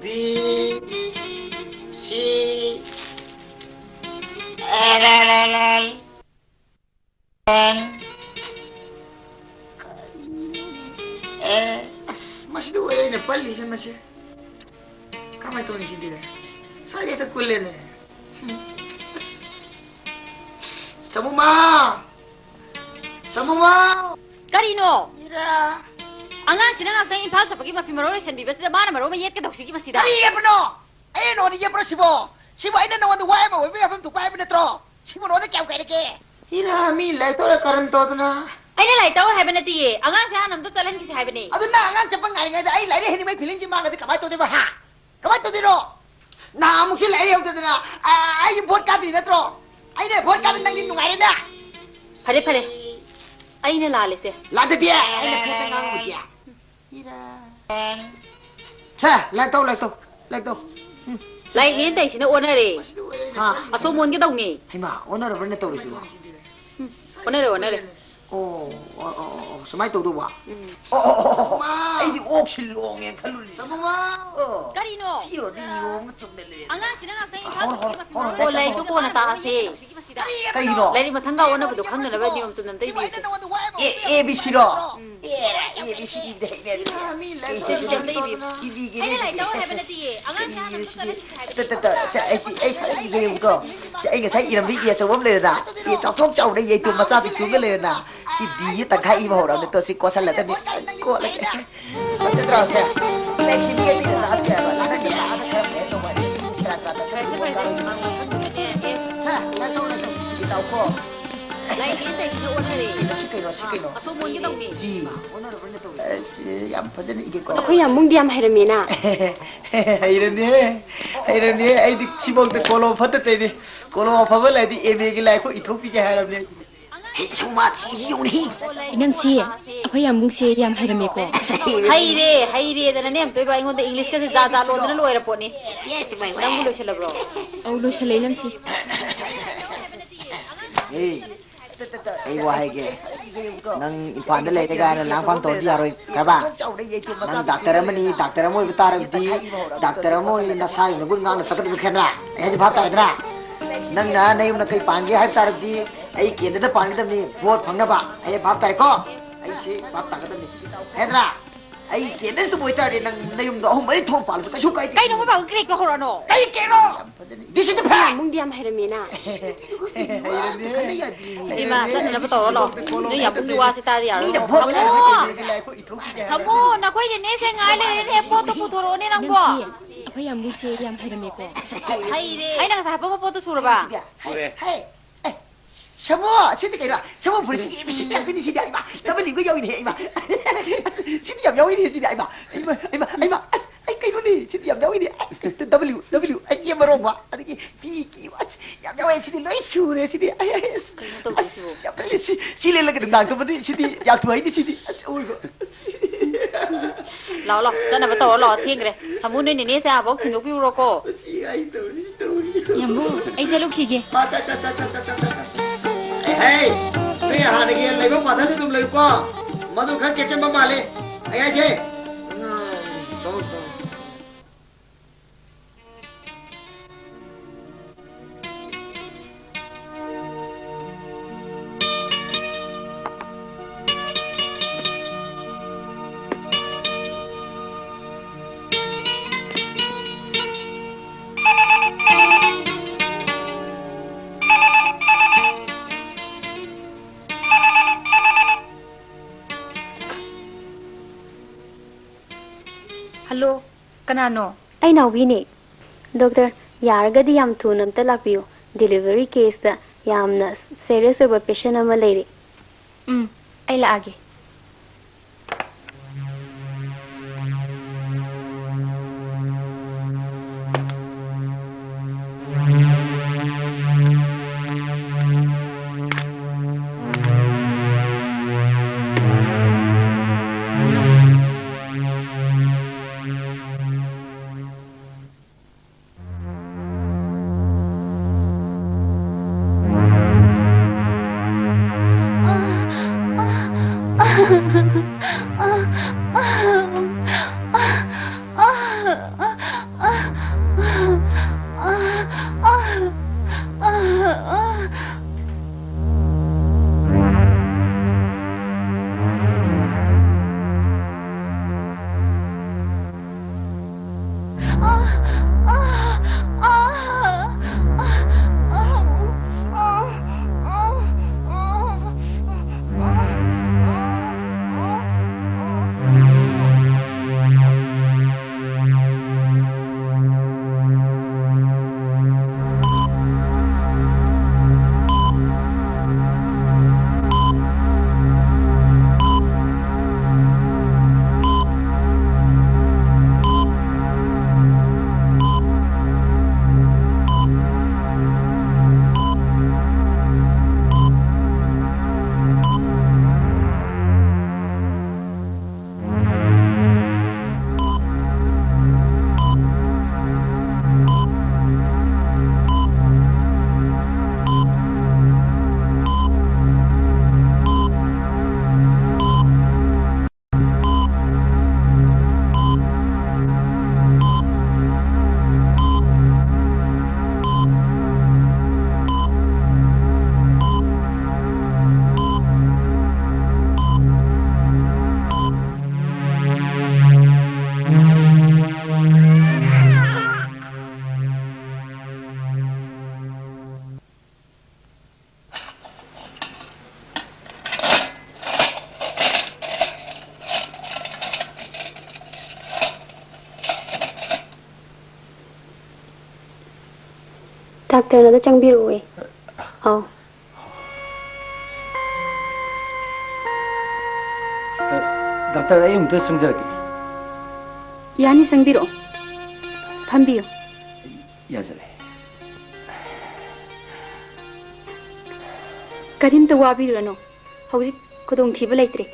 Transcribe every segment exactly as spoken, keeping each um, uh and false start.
B, C, L, L, L, L, N. ꯀꯔꯤꯅꯣꯅꯦ? ꯑꯦ, ꯑꯁ, ꯃꯁꯤꯗ ꯑꯣꯏꯔꯦ ꯑꯩꯅ ꯄꯜꯂꯤꯁꯦ ꯃꯁꯦ꯫ ꯀꯃꯥꯏꯅ ꯇꯧꯅꯤ ꯁꯤꯗꯤ? ꯁ꯭ꯋꯥꯏꯗ ꯍꯦꯛꯇ ꯀꯨꯜꯂꯦꯅꯦ꯫ ꯎꯝ, ꯑꯁ꯫ ꯁꯃꯨꯃꯥ! ꯁꯃꯨꯃꯥ! ꯀꯔꯤꯅꯣ? ꯏꯔꯥ! ꯑꯉꯥꯡꯁꯤꯅ ꯉꯥꯛꯇꯪ ꯏꯝꯐꯥꯜ ꯆꯠꯄꯒꯤ ꯃꯐꯤ ꯃꯔꯣꯜ ꯂꯣꯏꯁꯟꯕꯤꯕꯁꯤꯗ ꯃꯥꯅ ꯃꯔꯣꯜ ꯑꯃ ꯌꯦꯠꯀꯗꯧꯁꯤꯒꯤ ꯃꯁꯤꯗ꯫ ꯀꯔꯤ ꯌꯦꯠꯄꯅꯣ? ꯑꯩꯅ ꯅꯉꯣꯟꯗ ꯌꯦꯠꯄ꯭ꯔꯣ ꯁꯤꯕꯣ? ꯁꯤꯕꯨ ꯑꯩꯅ ꯅꯉꯣꯟꯗ ꯋꯥ ꯑꯃ ꯑꯣꯏꯕ ꯌꯥꯐꯝ ꯊꯣꯛꯄ ꯍꯥꯏꯕ ꯅꯠꯇ꯭ꯔꯣ? ꯁꯤꯕꯨ ꯅꯉꯣꯟꯗ ꯀꯌꯥꯝ ꯀꯥꯏꯔꯒꯦ? ꯏꯔꯥ, ꯃꯤ ꯂꯥꯏꯔꯤꯛ ꯇꯧꯔ ꯀꯔꯟ ꯇꯧꯗꯅ꯫ ꯑꯩꯅ ꯂꯥꯏꯔꯤꯛ ꯇꯧ ꯍꯥꯏꯕ ꯅꯠꯇꯤꯌꯦ, ꯑꯉꯥꯡꯁꯦ ꯍꯥꯟꯅ ꯑꯝꯇ ꯆꯠꯍꯟꯈꯤꯁꯦ ꯍꯥꯏꯕꯅꯦ꯫ ꯑꯗꯨ ꯅꯪ ꯑꯉꯥꯡ ꯆꯠꯄ ꯉꯥꯏꯔꯤꯉꯩꯗ ꯑꯩ ꯂꯥꯏꯔꯤꯛ ꯍꯩꯅꯤꯡꯕꯩ ꯐꯤꯂꯤꯡꯁꯤ ꯃꯥꯡꯉꯗꯤ ꯀꯃꯥꯏꯅ ꯇꯧꯗꯣꯏꯕ, ꯍꯥ? ꯀꯃꯥꯏꯅ ꯇꯧꯗꯣꯏꯅꯣ? ꯅꯍꯥꯟꯃꯨꯛꯁꯨ ꯂꯥꯏꯔꯤꯛ ꯍꯩꯍꯧꯗꯗꯅ, ꯑ, ꯑꯩꯒꯤ ꯚꯣꯠ ꯀꯥꯗ꯭ꯔꯤ ꯅꯠꯇ꯭ꯔꯣ? ꯑꯩꯅ ꯚꯣꯠ ꯀꯥꯗ꯭ꯔꯤ ꯅꯪꯗꯤ ꯅꯨꯡꯉꯥꯏꯔꯦꯅꯦ? ꯐꯔꯦ, ꯐꯔꯦ꯫ ꯑꯩꯅ ꯂꯥꯜꯂꯦꯁꯦ꯫ ꯂꯥꯟꯗꯗꯤ ꯑꯩꯅ ꯐꯦꯠꯇ ꯉꯥꯡꯕꯗꯤ꯫ ꯏꯔꯥ꯫ ꯁꯦ, ꯂꯥꯏꯔꯤꯛ ꯇꯧ, ꯂꯥꯏꯔꯤꯛ ꯇꯧ, ꯂꯥꯏꯔꯤꯛ ꯇꯧ꯫ ꯎꯝ꯫ ꯂꯥꯏꯔꯤꯛꯅꯦꯅ ꯇꯧꯔꯤꯁꯤꯅ ꯑꯣꯟꯅꯔꯦ꯫ ꯍꯥ? ꯑꯁꯣꯝ ꯑꯣꯟꯒꯦ ꯇꯧꯅꯤ꯫ ꯍꯩꯃꯥ, ꯑꯣꯟꯅꯔꯕ꯭ꯔꯅꯦ ꯇꯧꯔꯤꯁꯤꯕꯣ? ꯎꯝ, ꯑꯣꯟꯅꯔꯦ, ꯑꯣꯟꯅꯔꯦ꯫ ꯑꯣ, ꯑꯣ, ꯑꯣ, ꯑꯣ, ꯑꯣ, ꯁꯨꯃꯥꯏꯅ ꯇꯧꯗꯧꯕ? ꯎꯝ꯫ ꯑꯣ, ꯑꯣ, ꯑꯣ, ꯑꯣ, ꯑꯣ꯫ ꯑꯩꯗꯤ ꯑꯣꯛꯁꯤ ꯂꯣꯡꯉꯦꯅ ꯈꯜꯂꯨꯔꯤꯅꯦ꯫ ꯁꯃꯨꯃꯥ! ꯑꯣ꯫ ꯀꯔꯤꯅꯣ? ꯁꯤ ꯑꯣꯏꯔꯗꯤ ꯅꯤꯌꯣꯝ ꯑꯃ ꯆꯨꯝꯅ ꯂꯩꯔꯝꯃꯦ꯫ ꯑꯉꯥꯡꯁꯤꯅ ꯉꯥꯛꯇꯪ ꯍꯣꯔꯣ, ꯍꯣꯔꯣ, ꯍꯣꯔꯣ, ꯍꯣꯔꯣ꯫ ꯑꯣ, ꯂꯥꯏꯔꯤꯛꯇꯣ ꯀꯣꯟꯅ ꯇꯥꯛꯑꯁꯦ꯫ ꯀꯔꯤꯒꯤꯅꯣ? ꯂꯥꯏꯔꯤꯛ ꯃꯊꯪꯒ ꯑꯣꯟꯅꯕꯗꯣ ꯈꯪꯅꯅꯕ ꯅꯤꯌꯣꯝ ꯆꯨꯝꯅ ꯑꯝꯇ ꯏꯕꯤꯌꯨꯁꯦ꯫ ꯑꯦ, ꯑꯦ ꯕꯤ ꯁꯤꯔꯣ? ꯎꯝ꯫ ꯑꯦ, ꯑꯦ ꯕꯤ ꯁꯤ ꯏꯕꯗ ꯍꯩꯅꯗꯦ꯫ ꯅꯤꯌꯣꯝ ꯆꯨꯝꯅ ꯑꯝꯇ ꯏꯕꯤꯌꯨ꯫ ꯏꯕꯤꯒꯦꯅꯦ, ꯑꯩꯅ ꯂꯥꯏꯔꯤꯛ ꯏꯕꯤꯒꯦ꯫ ꯇꯧ ꯍꯥꯏꯕ ꯅꯠꯇꯤꯌꯦ꯫ ꯑꯉꯥꯡꯁꯦ ꯍꯥꯟꯅ ꯀꯔꯤꯅꯣ ꯁꯤꯗꯤ? ꯇ, ꯇ, ꯇ, ꯁꯦ, ꯑꯩ, ꯑꯩ ꯈꯔ ꯏꯒꯦ ꯌꯦꯡꯉꯨꯀꯣ꯫ ꯁꯦ, ꯑꯩ ꯉꯁꯥꯏ ꯏꯔꯝꯕ ꯏ ꯑꯆꯧꯕ ꯑꯃ ꯂꯩꯔꯦꯅ꯫ ꯏ ꯆꯥꯎꯊꯣꯛ ꯆꯥꯎꯅ ꯌꯩꯇꯣꯟ ꯃꯆꯥ ꯄꯤꯛꯇꯨ ꯑꯃꯒ ꯂꯩꯔꯦꯅ꯫ ꯁꯤ ꯕꯤꯁꯤ ꯇꯪꯈꯥꯏ ꯏꯕ ꯍꯧꯔꯕꯅꯦ꯫ ꯇꯣ, ꯁꯤ ꯀꯣꯠꯁꯜꯂꯗꯕꯅꯤ꯫ ꯀꯣꯠꯂꯒꯦ꯫ ꯐꯠꯖꯗ꯭ꯔꯣ ꯁꯦ? ꯕ꯭ꯂꯦꯛꯁꯤ ꯃꯤ ꯑꯅꯤꯅ ꯂꯥꯛꯑꯁꯨ ꯌꯥꯏꯕ꯫ ꯅꯪꯒꯤ ꯂꯥꯛꯑꯒ ꯈꯔ ꯐꯖꯅ ꯇꯧꯕ ꯍꯥꯏꯁꯦ꯫ ꯁꯦꯔꯥꯟ ꯇꯨꯔꯥꯟ ꯇꯧꯁꯜꯂꯛꯀꯅꯨ꯫ ꯁꯦ, ꯂꯥꯏꯔꯤꯛ ꯇꯧ, ꯂꯥꯏꯔꯤꯛ ꯇꯧ꯫ ꯏꯇꯥꯎ ꯀꯣ꯫ ꯂꯥꯏꯔꯤꯛꯁꯤ ꯏꯁꯩꯁꯤꯅ ꯑꯣꯟꯅꯔꯦ꯫ ꯁꯤ ꯀꯩꯅꯣ, ꯁꯤ ꯀꯩꯅꯣ? ꯑꯁꯣꯝ ꯑꯣꯟꯒꯦ ꯇꯧꯅꯤ꯫ ꯖꯤ꯫ ꯑꯦ, ꯁꯤ ꯌꯥꯝ ꯐꯖꯅ ꯏꯒꯦꯀꯣ꯫ ꯑꯩꯈꯣꯏ ꯌꯥꯝꯕꯨꯡꯗꯤ ꯌꯥꯝ ꯍꯩꯔꯝꯃꯦꯅ꯫ ꯍꯩꯔꯅꯤꯍꯦ, ꯍꯩꯔꯅꯤꯍꯦ꯫ ꯑꯩꯗꯤ ꯁꯤꯐꯥꯎꯗ ꯀꯣꯂꯣꯝ ꯐꯠꯇ ꯇꯩꯅꯤ꯫ ꯀꯣꯂꯣꯝ ꯑꯐꯕ ꯂꯩꯔꯗꯤ ꯑꯦꯝ ꯑꯦꯒꯤ ꯂꯥꯏꯔꯤꯛ ꯏꯊꯣꯛꯄꯤꯒꯦ ꯍꯥꯏꯔꯕꯅꯦ꯫ ꯍꯦ, ꯁꯨꯃꯥ, ꯁꯤꯁꯤ ꯌꯦꯡꯉꯨꯅꯦ, ꯍꯦ꯫ ꯏꯅꯝꯁꯤ, ꯑꯩꯈꯣꯏ ꯌꯥꯝꯕꯨꯡꯁꯦ ꯌꯥꯝ ꯍꯩꯔꯝꯃꯦꯀꯣ꯫ ꯑꯁ, ꯍꯩꯔꯦ꯫ ꯍꯩꯔꯦ, ꯍꯩꯔꯦꯗꯅꯅꯦ, ꯑꯝꯇꯣꯏꯕ, ꯑꯩꯉꯣꯟꯗ ꯏꯪꯂꯤꯁꯀꯁꯦ ꯖꯥꯠ ꯖꯥꯠ ꯂꯣꯟꯗꯅ ꯂꯣꯏꯔ ꯄꯣꯠꯅꯤ꯫ Yes, my wife. ꯅꯪꯕꯨ ꯂꯣꯏꯁꯜꯂꯕ꯭ꯔꯣ? ꯑꯧ, ꯂꯣꯏꯁꯜꯂꯦ, ꯏꯅꯝꯁꯤ꯫ ꯍꯦ, ꯑꯩ ꯋꯥ ꯍꯥꯏꯒꯦ꯫ ꯅꯪ ꯏꯝꯐꯥꯜꯗ ꯂꯩꯔꯒ ꯂꯥꯡꯐꯥꯡ ꯇꯧꯔꯗꯤ ꯌꯥꯔꯣꯏ, ꯈꯔꯕ? ꯅꯪ ꯗꯥꯛꯇꯔ ꯑꯃꯅꯤ, ꯗꯥꯛꯇꯔ ꯑꯃ ꯑꯣꯏꯕ ꯇꯥꯔꯕꯗꯤ, ꯗꯥꯛꯇꯔ ꯑꯃ ꯑꯣꯏꯅ ꯅꯁꯥꯒꯤ ꯃꯒꯨꯟ ꯉꯥꯛꯅ ꯆꯠꯀꯗꯕꯅꯤ, ꯈꯦꯗ꯭ꯔꯥ? ꯑꯩ ꯍꯥꯏꯁꯦ ꯚꯥꯞ ꯇꯥꯔꯗ꯭ꯔꯥ? ꯅꯪꯅ ꯅꯌꯨꯝꯅ ꯀꯩ ꯄꯥꯟꯒꯦ ꯍꯥꯏꯕ ꯇꯥꯔꯕꯗꯤ, ꯑꯩ ꯀꯦꯟꯗ꯭ꯔꯗ ꯄꯥꯟꯒꯗꯕꯅꯤ, ꯚꯣꯠ ꯐꯪꯅꯕ꯫ ꯑꯩ ꯚꯥꯞ ꯇꯥꯔꯦꯀꯣ? ꯑꯩꯁꯦ ꯚꯥꯞ ꯇꯥꯒꯗꯕꯅꯤ, ꯈꯦꯗ꯭ꯔꯥ? ꯑꯩ ꯀꯦꯟꯗ꯭ꯔꯁꯤꯗ ꯑꯣꯏꯇꯥꯔꯗꯤ, ꯅꯪ ꯅꯌꯨꯝꯗ ꯑꯍꯨꯝ ꯃꯔꯤ ꯊꯣꯡ ꯄꯥꯜꯂꯁꯨ ꯀꯩꯁꯨ ꯀꯥꯏꯗꯦ꯫ ꯀꯩꯅꯣ, ꯃꯣꯏ ꯄꯥꯕꯨꯡ ꯀ꯭ꯔꯦꯛ ꯇꯧꯍꯧꯔꯅꯣ? ꯀꯩ ꯀꯦꯛꯅꯣ? This is the plan. ꯌꯥꯝꯕꯨꯡꯗꯤ ꯌꯥꯝ ꯍꯩꯔꯝꯃꯦꯅ꯫ ꯏꯕꯦꯝꯃ, ꯆꯠꯅꯅꯕ ꯇꯧꯔꯣ ꯂꯥꯛꯑꯣ꯫ ꯅꯣꯏ ꯌꯥꯝꯕꯨꯡꯒꯤ ꯋꯥꯁꯤ ꯇꯥꯗꯤ ꯌꯥꯔꯣꯏ꯫ ꯃꯤꯅ ꯚꯣꯠ ꯁꯥꯃꯨ! ꯁꯥꯃꯨ, ꯅꯈꯣꯏꯒꯤ ꯅꯦꯁꯦ ꯉꯥꯏ ꯂꯩꯔꯦꯅꯦ, ꯄꯣꯠꯇꯣ ꯄꯨꯊꯣꯔꯛꯑꯣꯅꯦ ꯅꯪꯕꯣ꯫ ꯅꯪꯁꯤ, ꯑꯩꯈꯣꯏ ꯌꯥꯝꯕꯨꯡꯁꯦ ꯌꯥꯝ ꯍꯩꯔꯝꯃꯦꯀꯣ꯫ ꯍꯩꯔꯦ꯫ ꯑꯩꯅ ꯉꯁꯥꯏ ꯍꯥꯄꯝꯕ ꯄꯣꯠꯇꯣ ꯁꯨꯔꯕ? ꯁꯨꯔꯦ꯫ ꯍꯩ, ꯍꯩ, ꯑꯦ, ꯁꯥꯃꯨ, ꯁꯤꯗꯤ ꯀꯩꯅꯣ? ꯁꯥꯃꯨ ꯐꯨꯔꯤꯠꯁꯤ A B C ꯉꯥꯛꯇꯅꯤ ꯁꯤꯗꯤ, ꯑꯩꯃ, W ꯒ ꯌꯥꯎꯏꯅꯦ, ꯑꯩꯃ꯫ ꯑꯁ, ꯁꯤꯗꯤ ꯌꯥꯝ ꯌꯥꯎꯏꯅꯦ ꯁꯤꯗꯤ, ꯑꯩꯃ꯫ ꯑꯩꯃ, ꯑꯩꯃ, ꯑꯩꯃ, ꯑꯁ, ꯑꯩ ꯀꯩꯅꯣꯅꯦ, ꯁꯤꯗꯤ ꯌꯥꯝ ꯌꯥꯎꯏꯅꯦ꯫ ꯑꯩ W, W, ꯑꯩ ꯑꯃꯔꯣꯝꯕ, ꯑꯗꯒꯤ P Q, ꯑꯁ, ꯌꯥꯝ ꯌꯥꯎꯋꯦ ꯁꯤꯗꯤ, ꯂꯣꯏ ꯁꯨꯔꯦ ꯁꯤꯗꯤ꯫ ꯑꯩ, ꯑꯩ, ꯑꯁ, ꯀꯩꯅꯣ ꯇꯧꯗꯣꯏꯁꯤꯕꯣ? ꯑꯁ, ꯌꯥꯝ ꯐꯩꯌꯦ꯫ ꯁꯤ, ꯁꯤ ꯂꯤꯠꯂꯒ ꯅꯨꯡꯗꯥꯡ ꯇꯨꯝꯃꯗꯤ ꯁꯤꯗꯤ ꯌꯥꯝ ꯊꯨ ꯍꯩꯅꯤ ꯁꯤꯗꯤ꯫ ꯑꯁ, ꯑꯣꯏꯕ꯫ ꯂꯥꯛꯑꯣ, ꯂꯥꯛꯑꯣ, ꯆꯠꯅꯕ ꯇꯧꯔꯣ, ꯂꯥꯛꯑꯣ, ꯊꯦꯡꯈ꯭ꯔꯦ꯫ ꯁꯥꯃꯨ, ꯅꯣꯏ ꯅꯦꯅꯦꯁꯦ ꯑꯥꯕꯧ ꯊꯤꯟꯗꯣꯛꯄꯤꯔꯨꯔꯣꯀꯣ꯫ ꯁꯤ ꯑꯩ ꯇꯧꯔꯤ, ꯁꯤ ꯇꯧꯔꯤ꯫ ꯌꯥꯝꯕꯨꯡ, ꯑꯩ ꯆꯠꯂꯨꯈꯤꯒꯦ꯫ ꯑ, ꯆꯠ, ꯆꯠ, ꯆꯠ꯫ ꯑꯦ, ꯍꯦ, ꯅꯣꯏ ꯍꯥꯟꯅꯒꯤ ꯂꯩꯕ ꯀ꯭ꯋꯥꯇꯔꯗ ꯑꯗꯨꯝ ꯂꯩꯌꯨꯀꯣ꯫ ꯃꯗꯨ ꯈꯔ ꯆꯦꯛꯁꯤꯟꯕ ꯃꯥꯜꯂꯦ꯫ ꯑꯩ ꯍꯥꯏꯁꯦ꯫ ꯎꯝ, ꯇꯧ, ꯇꯧ꯫ ꯍꯜꯂꯣ, ꯀꯅꯥꯅꯣ? ꯑꯩ ꯅꯥꯎꯕꯤꯅꯦ꯫ ꯗꯣꯛꯇꯔ, ꯌꯥꯔꯒꯗꯤ ꯌꯥꯝ ꯊꯨꯅ ꯑꯝꯇ ꯂꯥꯛꯄꯤꯌꯨ꯫ ꯗꯦꯂꯤꯚꯔꯤ ꯀꯦꯁꯇ ꯌꯥꯝꯅ ꯁꯦꯔꯤꯌꯁ ꯑꯣꯏꯕ ꯄꯦꯁꯦꯟ ꯑꯃ ꯂꯩꯔꯦ꯫ ꯎꯝ, ꯑꯩ ꯂꯥꯛꯑꯒꯦ꯫ ꯗꯥꯛꯇꯔꯅꯗ ꯆꯪꯕꯤꯔꯛꯑꯣꯌꯦ꯫ ꯑꯧ꯫ ꯗꯥꯛꯇꯔ, ꯑꯩ ꯑꯃꯨꯛꯇ ꯆꯪꯖꯔꯛꯀꯦ꯫ ꯌꯥꯅꯤ, ꯆꯪꯕꯤꯔꯛꯑꯣ꯫ ꯐꯝꯕꯤꯌꯨ꯫ ꯌꯥꯖꯔꯦ꯫ ꯀꯔꯤꯝꯇ ꯋꯥꯕꯤꯔꯨꯔꯅꯨ꯫ ꯍꯧꯖꯤꯛ ꯈꯨꯗꯣꯡꯊꯤꯕ ꯂꯩꯇ꯭ꯔꯦ꯫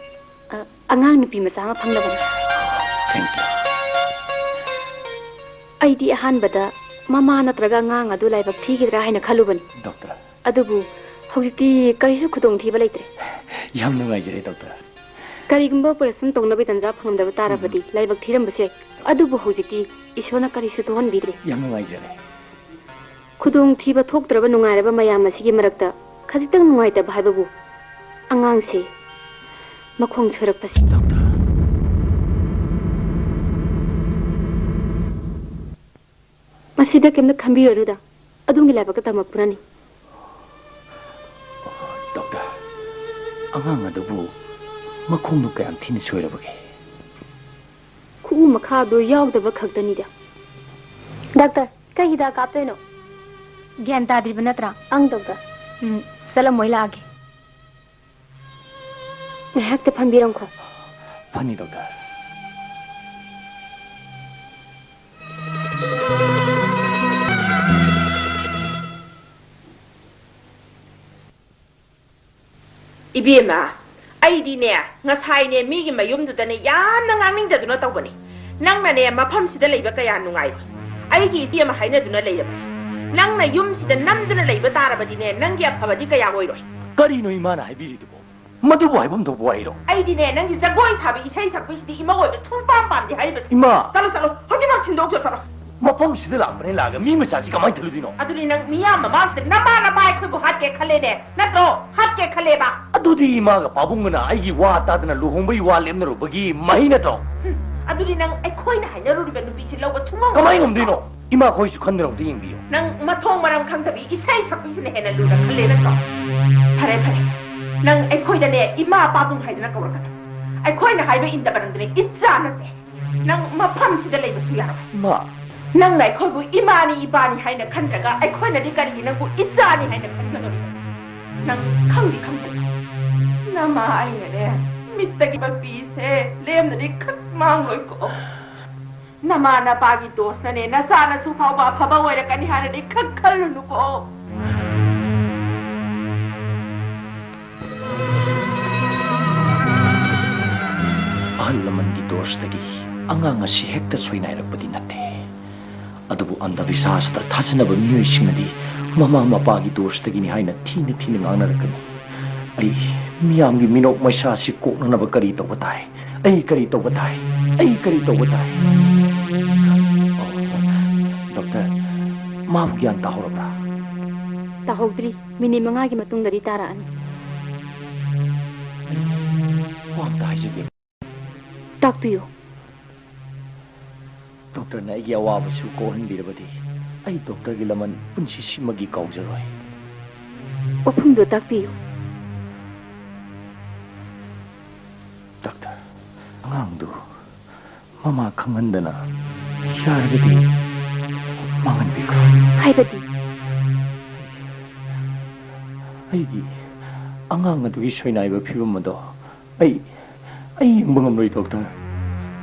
ꯑ, ꯑꯉꯥꯡ ꯅꯨꯄꯤ ꯃꯆꯥ ꯑꯃ ꯐꯪꯂꯕꯅꯤ꯫ Thank you꯫ ꯑꯩꯗꯤ ꯑꯍꯥꯟꯕꯗ ꯃꯃꯥ ꯅꯠꯇ꯭ꯔꯒ ꯑꯉꯥꯡ ꯑꯗꯨ ꯂꯥꯏꯕꯛ ꯊꯤꯈꯤꯗ꯭ꯔꯥ ꯍꯥꯏꯅ ꯈꯜꯂꯨꯕꯅꯤ꯫ ꯗꯣꯛꯇꯔ꯫ ꯑꯗꯨꯕꯨ ꯍꯧꯖꯤꯛꯇꯤ ꯀꯔꯤꯁꯨ ꯈꯨꯗꯣꯡꯊꯤꯕ ꯂꯩꯇ꯭ꯔꯦ꯫ ꯌꯥꯝ ꯅꯨꯡꯉꯥꯏꯖꯔꯦ, ꯗꯣꯛꯇꯔ꯫ ꯀꯔꯤꯒꯨꯝꯕ operation ꯇꯧꯅꯕꯒꯤ ꯇꯟꯖꯥ ꯐꯪꯂꯝꯗꯕ ꯇꯥꯔꯕꯗꯤ ꯎꯝ꯫ ꯂꯥꯏꯕꯛ ꯊꯤꯔꯝꯕꯁꯨ ꯌꯥꯏ꯫ ꯑꯗꯨꯕꯨ ꯍꯧꯖꯤꯛꯇꯤ ꯏꯁꯣꯔꯅ ꯀꯔꯤꯁꯨ ꯊꯣꯛꯍꯟꯕꯤꯗ꯭ꯔꯦ꯫ ꯌꯥꯝ ꯅꯨꯡꯉꯥꯏꯖꯔꯦ꯫ ꯈꯨꯗꯣꯡꯊꯤꯕ ꯊꯣꯛꯇ꯭ꯔꯕ ꯅꯨꯡꯉꯥꯏꯔꯕ ꯃꯌꯥꯝ ꯑꯁꯤꯒꯤ ꯃꯔꯛꯇ ꯈꯖꯤꯛꯇꯪ ꯅꯨꯡꯉꯥꯏꯇꯕ ꯍꯥꯏꯕꯕꯨ ꯑꯉꯥꯡꯁꯦ ꯃꯈꯣꯡ ꯁꯣꯏꯔꯛꯄꯁꯤ꯫ ꯗꯣꯛꯇꯔ꯫ ꯃꯁꯤꯗ ꯀꯩꯝꯇ ꯈꯟꯕꯤꯔꯨꯔꯅꯨꯗ꯫ ꯑꯗꯣꯝꯒꯤ ꯂꯥꯏꯕꯛꯇ ꯇꯝꯃꯛꯄꯅꯅꯤ꯫ ꯗꯣꯛꯇꯔ, ꯑꯉꯥꯡ ꯑꯗꯨꯕꯨ ꯃꯈꯣꯡꯗꯨ ꯀꯌꯥꯝ ꯊꯤꯅ ꯁꯣꯏꯔꯕꯒꯦ? ꯈꯨꯎ ꯃꯈꯥꯗꯣ ꯌꯥꯎꯗꯕ ꯈꯛꯇꯅꯤꯗ꯫ ꯗꯥꯛꯇꯔ, ꯀꯩ ꯍꯤꯗꯥꯛ ꯀꯥꯞꯇꯣꯏꯅꯣ? ꯒ꯭ꯌꯥꯟ ꯇꯥꯗ꯭ꯔꯤꯕ ꯅꯠꯇ꯭ꯔꯥ? ꯑꯪ, ꯗꯣꯛꯇꯔ꯫ ꯎꯝ, ꯆꯠꯂꯝꯃꯣ, ꯑꯩ ꯂꯥꯛꯑꯒꯦ꯫ ꯉꯥꯏꯍꯥꯛꯇ ꯐꯝꯕꯤꯔꯝꯈꯣ꯫ ꯐꯅꯤ, ꯗꯣꯛꯇꯔ꯫ ꯏꯕꯦꯝꯃ, ꯑꯩꯗꯤꯅꯦ, ꯉꯁꯥꯏꯅꯦ, ꯃꯤꯒꯤ ꯃꯌꯨꯝꯗꯨꯗꯅꯦ, ꯌꯥꯝꯅ ꯉꯥꯡꯅꯤꯡꯗꯗꯨꯅ ꯇꯧꯕꯅꯤ꯫ ꯅꯪꯅꯅꯦ, ꯃꯐꯝꯁꯤꯗ ꯂꯩꯕ ꯀꯌꯥ ꯅꯨꯡꯉꯥꯏꯔꯣꯏ꯫ ꯑꯩꯒꯤ ꯏꯆꯦ ꯑꯃ ꯍꯥꯏꯅꯗꯨꯅ ꯂꯩꯔꯕꯅꯤ꯫ ꯅꯪꯅ ꯌꯨꯝꯁꯤꯗ ꯅꯝꯗꯨꯅ ꯂꯩꯕ ꯇꯥꯔꯕꯗꯤꯅꯦ, ꯅꯪꯒꯤ ꯑꯐꯕꯗꯤ ꯀꯌꯥ ꯑꯣꯏꯔꯣꯏ꯫ ꯀꯔꯤꯅꯣ ꯏꯃꯥꯅ ꯍꯥꯏꯕꯤꯔꯤꯗꯨꯕꯣ? ꯃꯗꯨꯕꯨ ꯍꯥꯏꯐꯝ ꯊꯣꯛꯄ ꯋꯥꯍꯩꯔꯣ? ꯑꯩꯗꯤꯅꯦ, ꯅꯪꯒꯤ ꯖꯒꯣꯏ ꯁꯥꯕꯤ, ꯏꯁꯩ ꯁꯛꯄꯤꯁꯤꯗꯤ ꯏꯃꯧ ꯑꯣꯏꯕ ꯁꯨꯡꯄꯥꯝ ꯄꯥꯝꯗꯦ ꯍꯥꯏꯔꯤꯕꯁꯦ꯫ ꯏꯃꯥ! ꯆꯠꯂꯣ, ꯆꯠꯂꯣ, ꯍꯧꯖꯤꯛꯃꯛ ꯊꯤꯟꯗꯣꯛꯆꯣ, ꯆꯠꯂꯣ꯫ ꯃꯐꯝꯁꯤꯗ ꯂꯥꯛꯄꯅꯦ ꯂꯥꯛꯑꯒ ꯃꯤ ꯃꯆꯥꯁꯤ ꯀꯃꯥꯏꯅ ꯊꯜꯂꯨꯗꯣꯏꯅꯣ? ꯑꯗꯨꯗꯤ ꯅꯪ ꯃꯤꯌꯥꯝ ꯃꯃꯥꯡꯁꯤꯗ ꯅꯃꯥ ꯅꯄꯥ ꯑꯩꯈꯣꯏꯕꯨ ꯍꯥꯠꯀꯦ ꯈꯜꯂꯦꯅꯦ, ꯅꯠꯇ꯭ꯔꯣ? ꯍꯥꯠꯀꯦ ꯈꯜꯂꯦꯕ꯫ ꯑꯗꯨꯗꯤ ꯏꯃꯥꯒ ꯄꯥꯕꯨꯡꯒꯅ ꯑꯩꯒꯤ ꯋꯥ ꯇꯥꯗꯅ ꯂꯨꯍꯣꯡꯕꯒꯤ ꯋꯥ ꯂꯦꯞꯅꯔꯨꯕꯒꯤ ꯃꯍꯩ ꯅꯠꯇ꯭ꯔꯣ? ꯍꯨꯝ, ꯑꯗꯨꯗꯤ ꯅꯪ ꯑꯩꯈꯣꯏꯅ ꯍꯥꯏꯅꯔꯨꯔꯤꯕ ꯅꯨꯄꯤꯁꯤ ꯂꯧꯕ ꯁꯨꯡꯉꯝ ꯀꯃꯥꯏ ꯉꯝꯗꯣꯏꯅꯣ? ꯏꯃꯥ, ꯑꯩꯈꯣꯏꯁꯨ ꯈꯟꯗꯅ ꯑꯝꯇ ꯌꯦꯡꯕꯤꯌꯨ꯫ ꯅꯪ ꯃꯊꯣꯡ ꯃꯔꯝ ꯈꯪꯗꯕꯤ ꯏꯁꯩ ꯁꯛꯄꯤꯁꯤꯅ ꯍꯦꯟꯅ ꯂꯨꯅ ꯈꯜꯂꯦ ꯅꯠꯇ꯭ꯔꯣ? ꯐꯔꯦ, ꯐꯔꯦ꯫ ꯅꯪ ꯑꯩꯈꯣꯏꯗꯅꯦ ꯏꯃꯥ ꯄꯥꯕꯨꯡ ꯍꯥꯏꯗꯅ ꯀꯧꯔꯛꯀꯅꯨ꯫ ꯑꯩꯈꯣꯏꯅ ꯍꯥꯏꯕ ꯏꯟꯗꯕ ꯅꯪꯗꯅꯦ ꯏꯆꯥ ꯅꯠꯇꯦ꯫ ꯅꯪ ꯃꯐꯝꯁꯤꯗ ꯂꯩꯕꯁꯨ ꯌꯥꯔꯣꯏ꯫ ꯏꯃꯥ! ꯅꯪꯅ ꯑꯩꯈꯣꯏꯕꯨ ꯏꯃꯥꯅꯤ, ꯏꯄꯥꯅꯤ ꯍꯥꯏꯅ ꯈꯟꯗ꯭ꯔꯒ ꯑꯩꯈꯣꯏꯅꯗꯤ ꯀꯔꯤꯒꯤ ꯅꯪꯕꯨ ꯏꯆꯥꯅꯤ ꯍꯥꯏꯅ ꯈꯟꯒꯗꯧꯔꯤꯕ? ꯅꯪ ꯈꯪꯗꯤ ꯈꯪꯗ꯭ꯔꯤ꯫ ꯅꯃꯥ ꯑꯩꯅꯅꯦ, ꯃꯤꯠꯇꯒꯤ ꯃꯄꯤꯁꯦ ꯂꯦꯝꯅꯗꯤ ꯈꯛ ꯃꯥꯡꯂꯣꯏꯀꯣ꯫ ꯅꯃꯥ ꯅꯄꯥꯒꯤ ꯗꯣꯁꯅꯅꯦ, ꯅꯆꯥ ꯅꯁꯨ ꯐꯥꯎꯕ ꯑꯐꯕ ꯑꯣꯏꯔꯛꯀꯅꯤ ꯍꯥꯏꯅꯗꯤ ꯈꯛ ꯈꯜꯂꯨꯅꯨꯀꯣ꯫ ꯑꯍꯜ ꯂꯃꯟꯒꯤ ꯗꯣꯁꯇꯒꯤ ꯑꯉꯥꯡ ꯑꯁꯤ ꯍꯦꯛꯇ ꯁꯣꯏꯅꯥꯏꯔꯛꯄꯗꯤ ꯅꯠꯇꯦ꯫ ꯑꯗꯨꯕꯨ ꯑꯟꯙꯕꯤꯁ꯭ꯋꯥꯁꯇ ꯊꯥꯖꯅꯕ ꯃꯤꯑꯣꯏꯁꯤꯡꯅꯗꯤ ꯃꯃꯥ ꯃꯄꯥꯒꯤ ꯗꯣꯁꯇꯒꯤꯅꯤ ꯍꯥꯏꯅ ꯊꯤꯅ ꯊꯤꯅ ꯉꯥꯡꯅꯔꯛꯀꯅꯤ꯫ ꯑꯩ ꯃꯤꯌꯥꯝꯒꯤ ꯃꯤꯅꯣꯛ ꯃꯩꯁꯥ ꯑꯁꯤ ꯀꯣꯛꯅꯅꯕ ꯀꯔꯤ ꯇꯧꯕ ꯇꯥꯏ? ꯑꯩ ꯀꯔꯤ ꯇꯧꯕ ꯇꯥꯏ? ꯑꯩ ꯀꯔꯤ ꯇꯧꯕ ꯇꯥꯏ? ꯑꯣ, ꯗꯣꯛꯇꯔ, ꯃꯥꯕꯨ ꯒ꯭ꯌꯥꯟ ꯇꯥꯍꯧꯔꯕ꯭ꯔꯥ? ꯇꯥꯍꯧꯗ꯭ꯔꯤ꯫ ꯃꯤꯅꯤꯠ ꯃꯉꯥꯒꯤ ꯃꯇꯨꯡꯗꯗꯤ ꯇꯥꯔꯛꯑꯅꯤ꯫ ꯋꯥ ꯑꯝꯇ ꯍꯥꯏꯖꯒꯦ꯫ ꯇꯥꯛꯄꯤꯌꯨ꯫ ꯗꯣꯛꯇꯔꯅ ꯑꯩꯒꯤ ꯑꯋꯥꯕꯁꯨ ꯀꯣꯛꯍꯟꯕꯤꯔꯕꯗꯤ ꯑꯩ ꯗꯣꯛꯇꯔꯒꯤ ꯂꯃꯟ ꯄꯨꯟꯁꯤꯁꯤꯃꯒꯤ ꯀꯥꯎꯖꯔꯣꯏ꯫ ꯋꯥꯐꯝꯗꯣ ꯇꯥꯛꯄꯤꯌꯨ꯫ ꯗꯣꯛꯇꯔ, ꯑꯉꯥꯡꯗꯨ ꯃꯃꯥ ꯈꯪꯍꯟꯗꯅ ꯌꯥꯔꯒꯗꯤ ꯃꯥꯡꯍꯟꯕꯤꯈ꯭ꯔꯣ꯫ ꯍꯥꯏꯕꯗꯤ? ꯑꯩꯒꯤ ꯑꯉꯥꯡ ꯑꯗꯨꯒꯤ ꯁꯣꯏꯅꯥꯏꯕ ꯐꯤꯕꯝ ꯑꯗꯣ ꯑꯩ, ꯑꯩ ꯌꯦꯡꯕ ꯉꯝꯂꯣꯏ, ꯗꯣꯛꯇꯔ꯫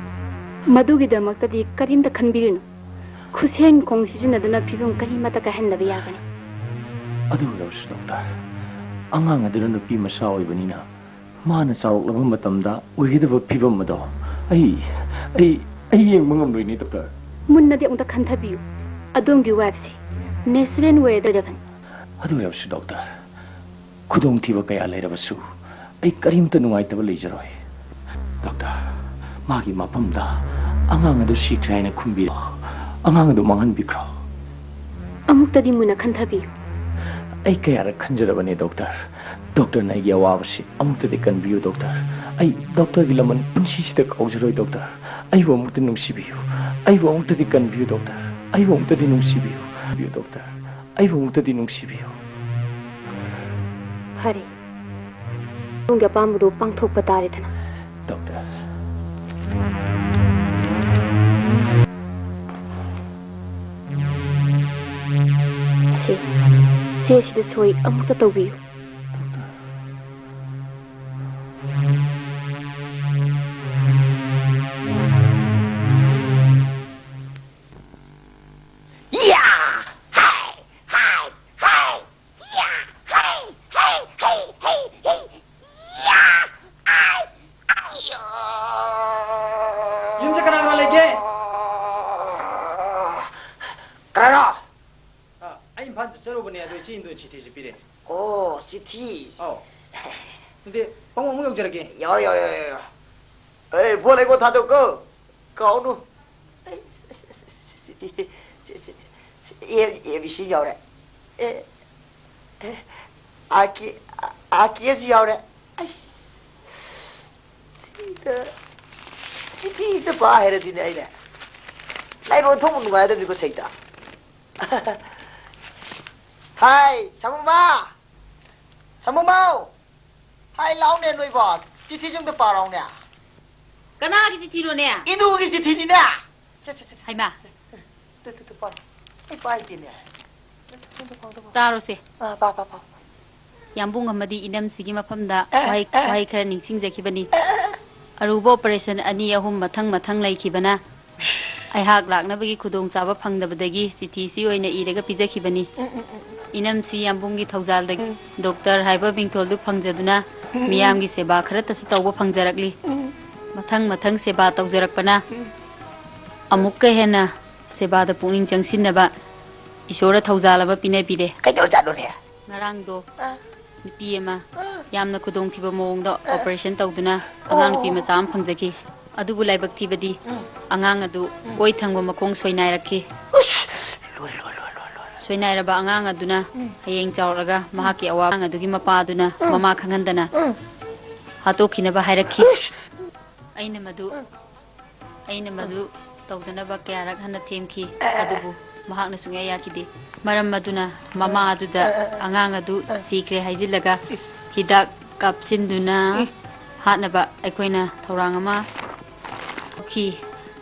ꯃꯗꯨꯒꯤꯗꯃꯛꯇꯗꯤ ꯀꯔꯤꯝꯇ ꯈꯟꯕꯤꯔꯨꯅꯨ꯫ ꯈꯨꯠꯁꯦꯝ ꯈꯣꯡ ꯁꯤꯖꯤꯟꯅꯗꯨꯅ ꯐꯤꯕꯝ ꯀꯔꯤꯃꯠꯇ ꯀꯥꯏꯍꯟꯗꯕ ꯌꯥꯒꯅꯤ꯫ ꯑꯗꯨ ꯑꯣꯏꯔꯕꯁꯨ, ꯗꯣꯛꯇꯔ, ꯑꯉꯥꯡ ꯑꯗꯨꯅ ꯅꯨꯄꯤ ꯃꯆꯥ ꯑꯣꯏꯕꯅꯤꯅ, ꯃꯥꯅ ꯆꯥꯎꯔꯛꯂꯕ ꯃꯇꯝꯗ ꯑꯣꯏꯒꯗꯕ ꯐꯤꯕꯝ ꯑꯗꯣ ꯑꯩ, ꯑꯩ, ꯑꯩ ꯌꯦꯡꯕ ꯉꯝꯂꯣꯏꯅꯦ, ꯗꯣꯛꯇꯔ꯫ ꯃꯨꯟꯅꯗꯤ ꯑꯃꯨꯛꯇ ꯈꯟꯊꯕꯤꯌꯨ꯫ ꯑꯗꯣꯝꯒꯤ ꯋꯥꯏꯐꯁꯦ natural way ꯑꯣꯏꯔꯗꯕꯅꯤ꯫ ꯑꯗꯨ ꯑꯣꯏꯔꯕꯁꯨ, ꯗꯣꯛꯇꯔ, ꯈꯨꯗꯣꯡꯊꯤꯕ ꯀꯌꯥ ꯂꯩꯔꯕꯁꯨ ꯑꯩ ꯀꯔꯤꯝꯇ ꯅꯨꯡꯉꯥꯏꯇꯕ ꯂꯩꯖꯔꯣꯏ꯫ ꯗꯣꯛꯇꯔ, ꯃꯥꯒꯤ ꯃꯐꯝꯗ ꯑꯉꯥꯡ ꯑꯗꯨ ꯁꯤꯈ꯭ꯔꯦ ꯍꯥꯏꯅ ꯈꯨꯝꯕꯤꯔꯣ꯫ ꯑꯉꯥꯡ ꯑꯗꯨ ꯃꯥꯡꯍꯟꯕꯤꯈ꯭ꯔꯣ꯫ ꯑꯃꯨꯛꯇꯗꯤ ꯃꯨꯟꯅ ꯈꯟꯊꯕꯤꯌꯨ꯫ ꯑꯩ ꯀꯌꯥꯔꯛ ꯈꯟꯖꯔꯕꯅꯦ, ꯗꯣꯛꯇꯔ꯫ ꯗꯣꯛꯇꯔꯅ ꯑꯩꯒꯤ ꯑꯋꯥꯕꯁꯤ ꯑꯃꯨꯛꯇꯗꯤ ꯀꯟꯕꯤꯌꯨ, ꯗꯣꯛꯇꯔ꯫ ꯑꯩ ꯗꯣꯛꯇꯔꯒꯤ ꯂꯃꯟ ꯄꯨꯟꯁꯤꯁꯤꯗ ꯀꯥꯎꯖꯔꯣꯏ, ꯗꯣꯛꯇꯔ꯫ ꯑꯩꯕꯨ ꯑꯃꯨꯛꯇ ꯅꯨꯡꯁꯤꯕꯤꯌꯨ꯫ ꯑꯩꯕꯨ ꯑꯃꯨꯛꯇꯗꯤ ꯀꯟꯕꯤꯌꯨ, ꯗꯣꯛꯇꯔ꯫ ꯑꯩꯕꯨ ꯑꯃꯨꯛꯇꯗꯤ ꯅꯨꯡꯁꯤꯕꯤꯌꯨ, ꯗꯣꯛꯇꯔ꯫ ꯑꯩꯕꯨ ꯑꯃꯨꯛꯇꯗꯤ ꯅꯨꯡꯁꯤꯕꯤꯌꯨ꯫ ꯐꯔꯦ, ꯅꯪꯒꯤ ꯑꯄꯥꯝꯕꯗꯨ ꯄꯥꯡꯊꯣꯛꯄ ꯇꯥꯔꯦꯗꯅ꯫ ꯗꯣꯛꯇꯔ꯫ ꯁꯦ, ꯁꯦ ꯁꯤꯗ ꯁꯣꯏ ꯑꯃꯨꯛꯇ ꯇꯧꯕꯤꯌꯨ꯫ ꯌꯥ! ꯍꯩ! ꯍꯩ! ꯍꯩ! ꯌꯥ! ꯍꯩ! ꯍꯩ! ꯍꯩ! ꯍꯩ! ꯍꯩ! ꯌꯥ! ꯑꯥꯏ! ꯑꯥꯏ! ꯌꯣ! ꯌꯨꯝꯁꯦ ꯀꯅꯥ ꯀꯅꯥ ꯂꯩꯒꯦ? ꯀꯅꯥꯅꯣ? ꯑ, ꯑꯩ ꯏꯝꯐꯥꯜ ꯆꯠꯆꯔꯨꯕꯅꯦ, ꯑꯗꯣ ꯏꯆꯦ ꯏꯟꯗꯣ ꯆꯤꯊꯤꯁꯦ ꯄꯤꯔꯛꯑꯦ꯫ ꯑꯣ, ꯆꯤꯊꯤ꯫ ꯑꯧ꯫ ꯑꯗꯨꯗꯤ ꯄꯥꯕꯨꯡ ꯑꯃꯨꯛ ꯌꯧꯖꯔꯒꯦ꯫ ꯌꯥꯎꯔꯦ, ꯌꯥꯎꯔꯦ, ꯌꯥꯎꯔꯦ, ꯌꯥꯎꯔꯦ꯫ ꯑꯦ, ꯐꯣꯟ ꯑꯩꯉꯣꯟꯗ ꯊꯥꯗꯣꯛꯀꯣ꯫ ꯀꯥꯎꯅꯨ꯫ ꯑꯩ, ꯁꯤ, ꯁꯤ, ꯁꯤ, ꯁꯤ, ꯁꯤ, ꯁꯤ, ꯁꯤ, ꯑꯦ, ꯑꯦ ꯕꯤ ꯁꯤ ꯌꯥꯎꯔꯦ꯫ ꯑꯦ, ꯑꯦ, ꯑꯥꯔ ꯀꯦ, ꯑꯥꯔ ꯀꯦꯁꯨ ꯌꯥꯎꯔꯦ꯫ ꯑꯁ, ꯁꯤꯗ, ꯆꯤꯊꯤꯁꯤꯗ ꯄꯥ ꯍꯩꯔꯗꯤꯅꯦ ꯑꯩꯅꯦ꯫ ꯂꯥꯏꯔꯣꯟ ꯊꯣꯛꯄ ꯅꯨꯡꯉꯥꯏꯗꯕꯅꯤꯀꯣ ꯁꯩꯇ꯫ ꯍꯥꯏ, ꯁꯥꯃꯨꯃ! ꯁꯥꯃꯨꯃꯧ! ꯍꯥꯏ, ꯂꯥꯎꯅꯦ ꯅꯣꯏꯕꯣ꯫ ꯆꯤꯊꯤꯁꯦ ꯑꯝꯇ ꯄꯥꯔꯣꯅꯦ꯫ ꯀꯅꯥꯒꯤ ꯆꯤꯊꯤꯅꯣꯅꯦ? ꯏꯗꯨꯒꯤ ꯆꯤꯊꯤꯅꯤꯅꯦ꯫ ꯁꯦ, ꯁꯦ, ꯁꯦ, ꯁꯦ꯫ ꯍꯩꯃꯥ꯫ ꯁꯦ, ꯇꯨ, ꯇꯨ, ꯇꯨ, ꯄꯥꯔꯣ꯫ ꯑꯩ ꯄꯥꯏꯗꯦꯅꯦ꯫ ꯇꯨ, ꯇꯨ, ꯇꯨ, ꯇꯨ, ꯄꯥꯔꯣ, ꯇꯨ, ꯄꯥꯔꯣ꯫ ꯇꯥꯔꯣꯁꯦ꯫ ꯑꯥ, ꯄꯥ, ꯄꯥ, ꯄꯥ꯫ ꯌꯥꯝꯕꯨꯡ ꯑꯃꯗꯤ ꯏꯅꯝꯁꯤꯒꯤ ꯃꯐꯝꯗ ꯑꯦ, ꯋꯥꯍꯩ, ꯑꯦ꯫ ꯋꯥꯍꯩ ꯈꯔ ꯅꯤꯡꯁꯤꯡꯖꯈꯤꯕꯅꯤ꯫ ꯑꯦ, ꯑꯦ, ꯑꯦ꯫ ꯑꯔꯨꯕ operation ꯑꯅꯤ ꯑꯍꯨꯝ ꯃꯊꯪ ꯃꯊꯪ ꯂꯩꯈꯤꯕꯅ ꯑꯩꯍꯥꯛ ꯂꯥꯛꯅꯕꯒꯤ ꯈꯨꯗꯣꯡꯆꯥꯕ ꯐꯪꯗꯕꯗꯒꯤ ꯆꯤꯊꯤꯁꯤ ꯑꯣꯏꯅ ꯏꯔꯒ ꯄꯤꯖꯈꯤꯕꯅꯤ꯫ ꯎꯝ, ꯎꯝ, ꯎꯝ, ꯎꯝ꯫ ꯏꯅꯝꯁꯤ ꯌꯥꯝꯕꯨꯡꯒꯤ ꯊꯧꯖꯥꯜꯗꯒꯤ ꯎꯝ꯫ ꯗꯣꯛꯇꯔ ꯍꯥꯏꯕ ꯃꯤꯡꯊꯣꯜꯗꯨ ꯐꯪꯖꯗꯨꯅ ꯎꯝ, ꯎꯝ꯫ ꯃꯤꯌꯥꯝꯒꯤ ꯁꯦꯕꯥ ꯈꯔꯇꯁꯨ ꯇꯧꯕ ꯐꯪꯖꯔꯛꯂꯤ꯫ ꯎꯝ꯫ ꯃꯊꯪ ꯃꯊꯪ ꯁꯦꯕꯥ ꯇꯧꯖꯔꯛꯄꯅ ꯎꯝ꯫ ꯑꯃꯨꯛꯀ ꯍꯦꯟꯅ ꯁꯦꯕꯥꯗ ꯄꯨꯛꯅꯤꯡ ꯆꯪꯁꯤꯟꯅꯕ ꯏꯁꯣꯔꯅ ꯊꯧꯖꯥꯜ ꯑꯃ ꯄꯤꯅꯕꯤꯔꯦ꯫ ꯀꯩꯗꯧꯔꯖꯥꯠꯅꯣꯅꯦ? ꯉꯔꯥꯡꯗꯣ ꯑꯥ꯫ ꯅꯨꯄꯤ ꯑꯃ ꯑꯥ꯫ ꯌꯥꯝꯅ ꯈꯨꯗꯣꯡꯊꯤꯕ ꯃꯑꯣꯡꯗ ꯑꯥ꯫ operation ꯇꯧꯗꯨꯅ ꯑꯉꯥꯡ ꯅꯨꯄꯤ ꯑꯣ꯫ ꯃꯆꯥ ꯑꯃ ꯐꯪꯖꯈꯤ꯫ ꯑꯗꯨꯕꯨ ꯂꯥꯏꯕꯛ ꯊꯤꯕꯗꯤ ꯎꯝ꯫ ꯑꯉꯥꯡ ꯑꯗꯨ ꯎꯝ꯫ ꯑꯣꯏ ꯊꯪꯕ ꯃꯈꯣꯡ ꯁꯣꯏꯅꯥꯏꯔꯛꯈꯤ꯫ ꯎꯁ! ꯂꯣꯏꯔꯦ, ꯂꯣꯏꯔꯦ, ꯂꯣꯏꯔꯦ, ꯂꯣꯏꯔꯦ, ꯂꯣꯏꯔꯦ꯫ ꯁꯣꯏꯅꯥꯏꯔꯕ ꯑꯉꯥꯡ ꯑꯗꯨꯅ ꯎꯝ꯫ ꯍꯌꯦꯡ ꯆꯥꯎꯔꯛꯂꯒ ꯎꯝ꯫ ꯃꯍꯥꯛꯀꯤ ꯑꯋꯥꯕ ꯑꯉꯥꯡ ꯑꯗꯨꯒꯤ ꯃꯄꯥ ꯑꯗꯨꯅ ꯎꯝ꯫ ꯃꯃꯥ ꯈꯪꯍꯟꯗꯅ ꯎꯝ꯫ ꯍꯥꯠꯇꯣꯛꯈꯤꯅꯕ ꯍꯥꯏꯔꯛꯈꯤ꯫ ꯎꯁ! ꯑꯩꯅ ꯃꯗꯨ ꯎꯝ꯫ ꯑꯩꯅ ꯃꯗꯨ ꯇꯧꯗꯅꯕ ꯀꯌꯥꯔꯛ ꯍꯟꯅ ꯊꯦꯝꯈꯤ, ꯑꯗꯨꯕꯨ ꯃꯍꯥꯛꯅ ꯁꯨꯡꯌꯥ ꯌꯥꯈꯤꯗꯦ꯫ ꯃꯔꯝ ꯑꯗꯨꯅ ꯃꯃꯥ ꯑꯗꯨꯗ ꯑꯉꯥꯡ ꯑꯗꯨ ꯁꯤꯈ꯭ꯔꯦ ꯍꯥꯏꯖꯤꯜꯂꯒ ꯍꯤꯗꯥꯛ ꯀꯥꯞꯁꯤꯟꯗꯨꯅ ꯍꯥꯠꯅꯕ ꯑꯩꯈꯣꯏꯅ ꯊꯧꯔꯥꯡ ꯑꯃ ꯂꯧꯈꯤ꯫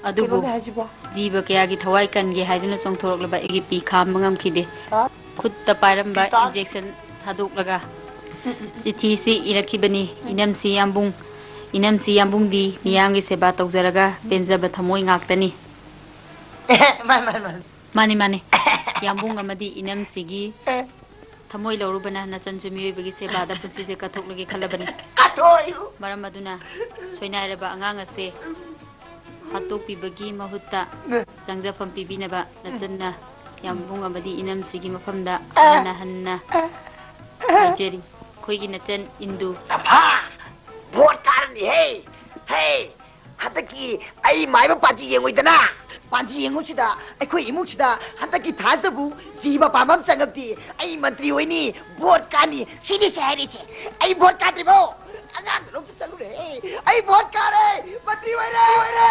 ꯑꯗꯨꯕꯨ ꯀꯩꯅꯣꯅꯦ ꯍꯥꯏꯁꯤꯕꯣ? ꯖꯤꯕ ꯀꯌꯥꯒꯤ ꯊꯋꯥꯏ ꯀꯟꯒꯦ ꯍꯥꯏꯗꯨꯅ ꯆꯣꯡꯊꯣꯔꯛꯂꯕ ꯑꯩꯒꯤ ꯄꯤ ꯈꯥꯝꯕ ꯉꯝꯈꯤꯗꯦ꯫ ꯍꯥ? ꯈꯨꯠꯇ ꯄꯥꯏꯔꯝꯕ ꯄꯤ ꯇꯥ- injection ꯊꯥꯗꯣꯛꯂꯒ ꯎꯝ, ꯎꯝ, ꯎꯝ꯫ ꯆꯤꯊꯤꯁꯤ ꯏꯔꯛꯈꯤꯕꯅꯤ꯫ ꯎꯝ꯫ ꯏꯅꯝꯁꯤ ꯌꯥꯝꯕꯨꯡ, ꯏꯅꯝꯁꯤ ꯌꯥꯝꯕꯨꯡꯗꯤ ꯃꯤꯌꯥꯝꯒꯤ ꯁꯦꯕꯥ ꯇꯧꯖꯔꯒ ꯄꯦꯟꯖꯕ ꯊꯃꯣꯏ ꯉꯥꯛꯇꯅꯤ꯫ ꯃꯥꯅꯤ, ꯃꯥꯅꯤ, ꯃꯥꯅꯤ꯫ ꯃꯥꯅꯤ, ꯃꯥꯅꯤ꯫ ꯌꯥꯝꯕꯨꯡ ꯑꯃꯗꯤ ꯏꯅꯝꯁꯤꯒꯤ ꯑꯦ꯫ ꯊꯃꯣꯏ ꯂꯧꯔꯨꯕꯅ ꯅꯆꯟꯁꯨ ꯃꯤꯑꯣꯏꯕꯒꯤ ꯁꯦꯕꯥꯗ ꯄꯨꯟꯁꯤꯁꯦ ꯀꯠꯊꯣꯛꯂꯒꯦ ꯈꯜꯂꯕꯅꯤ꯫ ꯀꯠꯊꯣꯛꯑꯣꯌꯨ꯫ ꯃꯔꯝ ꯑꯗꯨꯅ ꯁꯣꯏꯅꯥꯏꯔꯕ ꯑꯉꯥꯡ ꯑꯁꯦ ꯍꯥꯠꯇꯣꯛꯄꯤꯕꯒꯤ ꯃꯍꯨꯠꯇ ꯆꯪꯖꯐꯝ ꯄꯤꯕꯤꯅꯕ ꯅꯆꯟꯅ ꯌꯥꯝꯕꯨꯡ ꯑꯃꯗꯤ ꯏꯅꯝꯁꯤꯒꯤ ꯃꯐꯝꯗ ꯍꯟꯅ ꯍꯟꯅ ꯍꯥꯏꯖꯔꯤ꯫ ꯑꯩꯈꯣꯏꯒꯤ ꯅꯆꯟ ꯏꯟꯗꯨ꯫ ꯇꯝꯐꯥ! ꯚꯣꯠ ꯀꯥꯔꯅꯤꯍꯦ! ꯍꯦ! ꯍꯟꯗꯛꯀꯤ ꯑꯩ ꯃꯥꯏꯕ ꯄꯥꯟꯖꯤ ꯌꯦꯡꯉꯨꯏꯗꯅ? ꯄꯥꯟꯖꯤ ꯌꯦꯡꯉꯨꯁꯤꯗ ꯑꯩꯈꯣꯏ ꯏꯃꯨꯡꯁꯤꯗ ꯍꯟꯗꯛꯀꯤ ꯊꯥꯁꯤꯗꯕꯨ ꯖꯤꯕ ꯄꯥꯟꯕ ꯑꯃ ꯆꯪꯉꯛꯇꯦ꯫ ꯑꯩ ꯃꯟꯇ꯭ꯔꯤ ꯑꯣꯏꯅꯤ, ꯚꯣꯠ ꯀꯥꯅꯤ, ꯁꯤꯅꯤ ꯁꯦ ꯍꯥꯏꯔꯤꯁꯦ꯫ ꯑꯩ ꯚꯣꯠ ꯀꯥꯗ꯭ꯔꯤꯕꯣ? ꯑꯉꯥꯡꯗ ꯂꯧ ꯆꯠꯂꯨꯔꯦ꯫ ꯑꯩ ꯚꯣꯠ ꯀꯥꯔꯦ! ꯃꯟꯇ꯭ꯔꯤ ꯑꯣꯏꯔꯦ! ꯑꯣꯏꯔꯦ!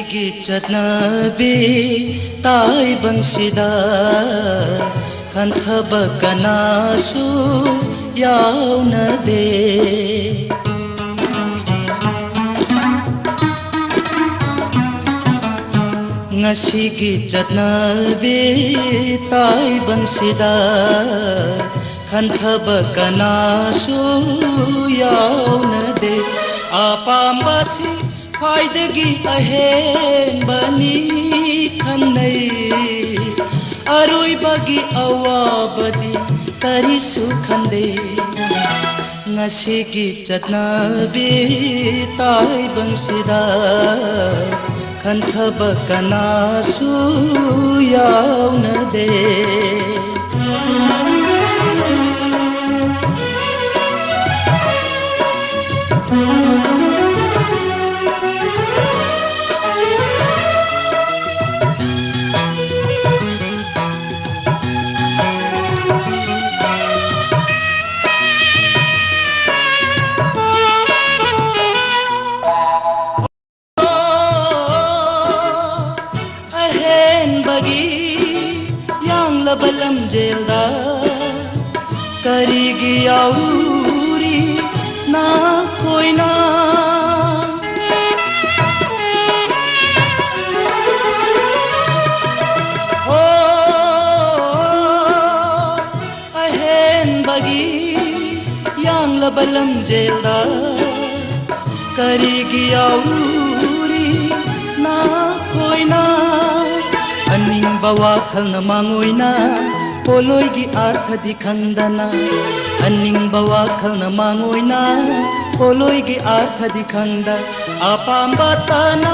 ꯒꯤ ꯆꯠꯅꯕꯤ ꯇꯥꯏꯕꯪꯁꯤꯗ ꯈꯟꯊꯕ ꯀꯅꯥꯁꯨ ꯌꯥꯎꯅꯗꯦ꯫ ꯉꯁꯤꯒꯤ ꯆꯠꯅꯕꯤ ꯇꯥꯏꯕꯪꯁꯤꯗ ꯈꯟꯊꯕ ꯀꯅꯥꯁꯨ ꯌꯥꯎꯅꯗꯦ꯫ ꯑꯄꯥꯝꯕꯁꯤ ꯈ꯭ꯋꯥꯏꯗꯒꯤ ꯑꯍꯦꯟꯕꯅꯤ ꯈꯟꯅꯩ꯫ ꯑꯔꯣꯏꯕꯒꯤ ꯑꯋꯥꯕꯗꯤ ꯀꯔꯤꯁꯨ ꯈꯟꯗꯦ꯫ ꯉꯁꯤꯒꯤ ꯆꯠꯅꯕꯤ ꯇꯥꯏꯕꯪꯁꯤꯗ ꯈꯟꯊꯕ ꯀꯅꯥꯁꯨ ꯌꯥꯎꯅꯗꯦ꯫ ꯑꯍꯦꯟꯕꯒꯤ ꯌꯥꯡꯂꯕ ꯂꯝꯖꯦꯜꯗ ꯀꯔꯤꯒꯤ ꯌꯥꯎꯔꯤ ꯅꯈꯣꯏꯅ? ꯍꯣ, ꯑꯍꯦꯟꯕꯒꯤ ꯌꯥꯡꯂꯕ ꯂꯝꯖꯦꯜꯗ ꯀꯔꯤꯒꯤ ꯌꯥꯎꯔꯤ ꯅꯈꯣꯏꯅ? ꯑꯅꯤꯡꯕ ꯋꯥꯈꯜꯅ ꯃꯥꯡꯑꯣꯏꯅ ꯄꯣꯂꯣꯏꯒꯤ ꯑꯥꯔꯊꯗꯤ ꯈꯪꯗꯅ, ꯑꯅꯤꯡꯕ ꯋꯥꯈꯜꯅ ꯃꯥꯡꯑꯣꯏꯅ ꯄꯣꯂꯣꯏꯒꯤ ꯑꯥꯔꯊꯗꯤ ꯈꯪꯗ, ꯑꯄꯥꯝꯕꯇꯅ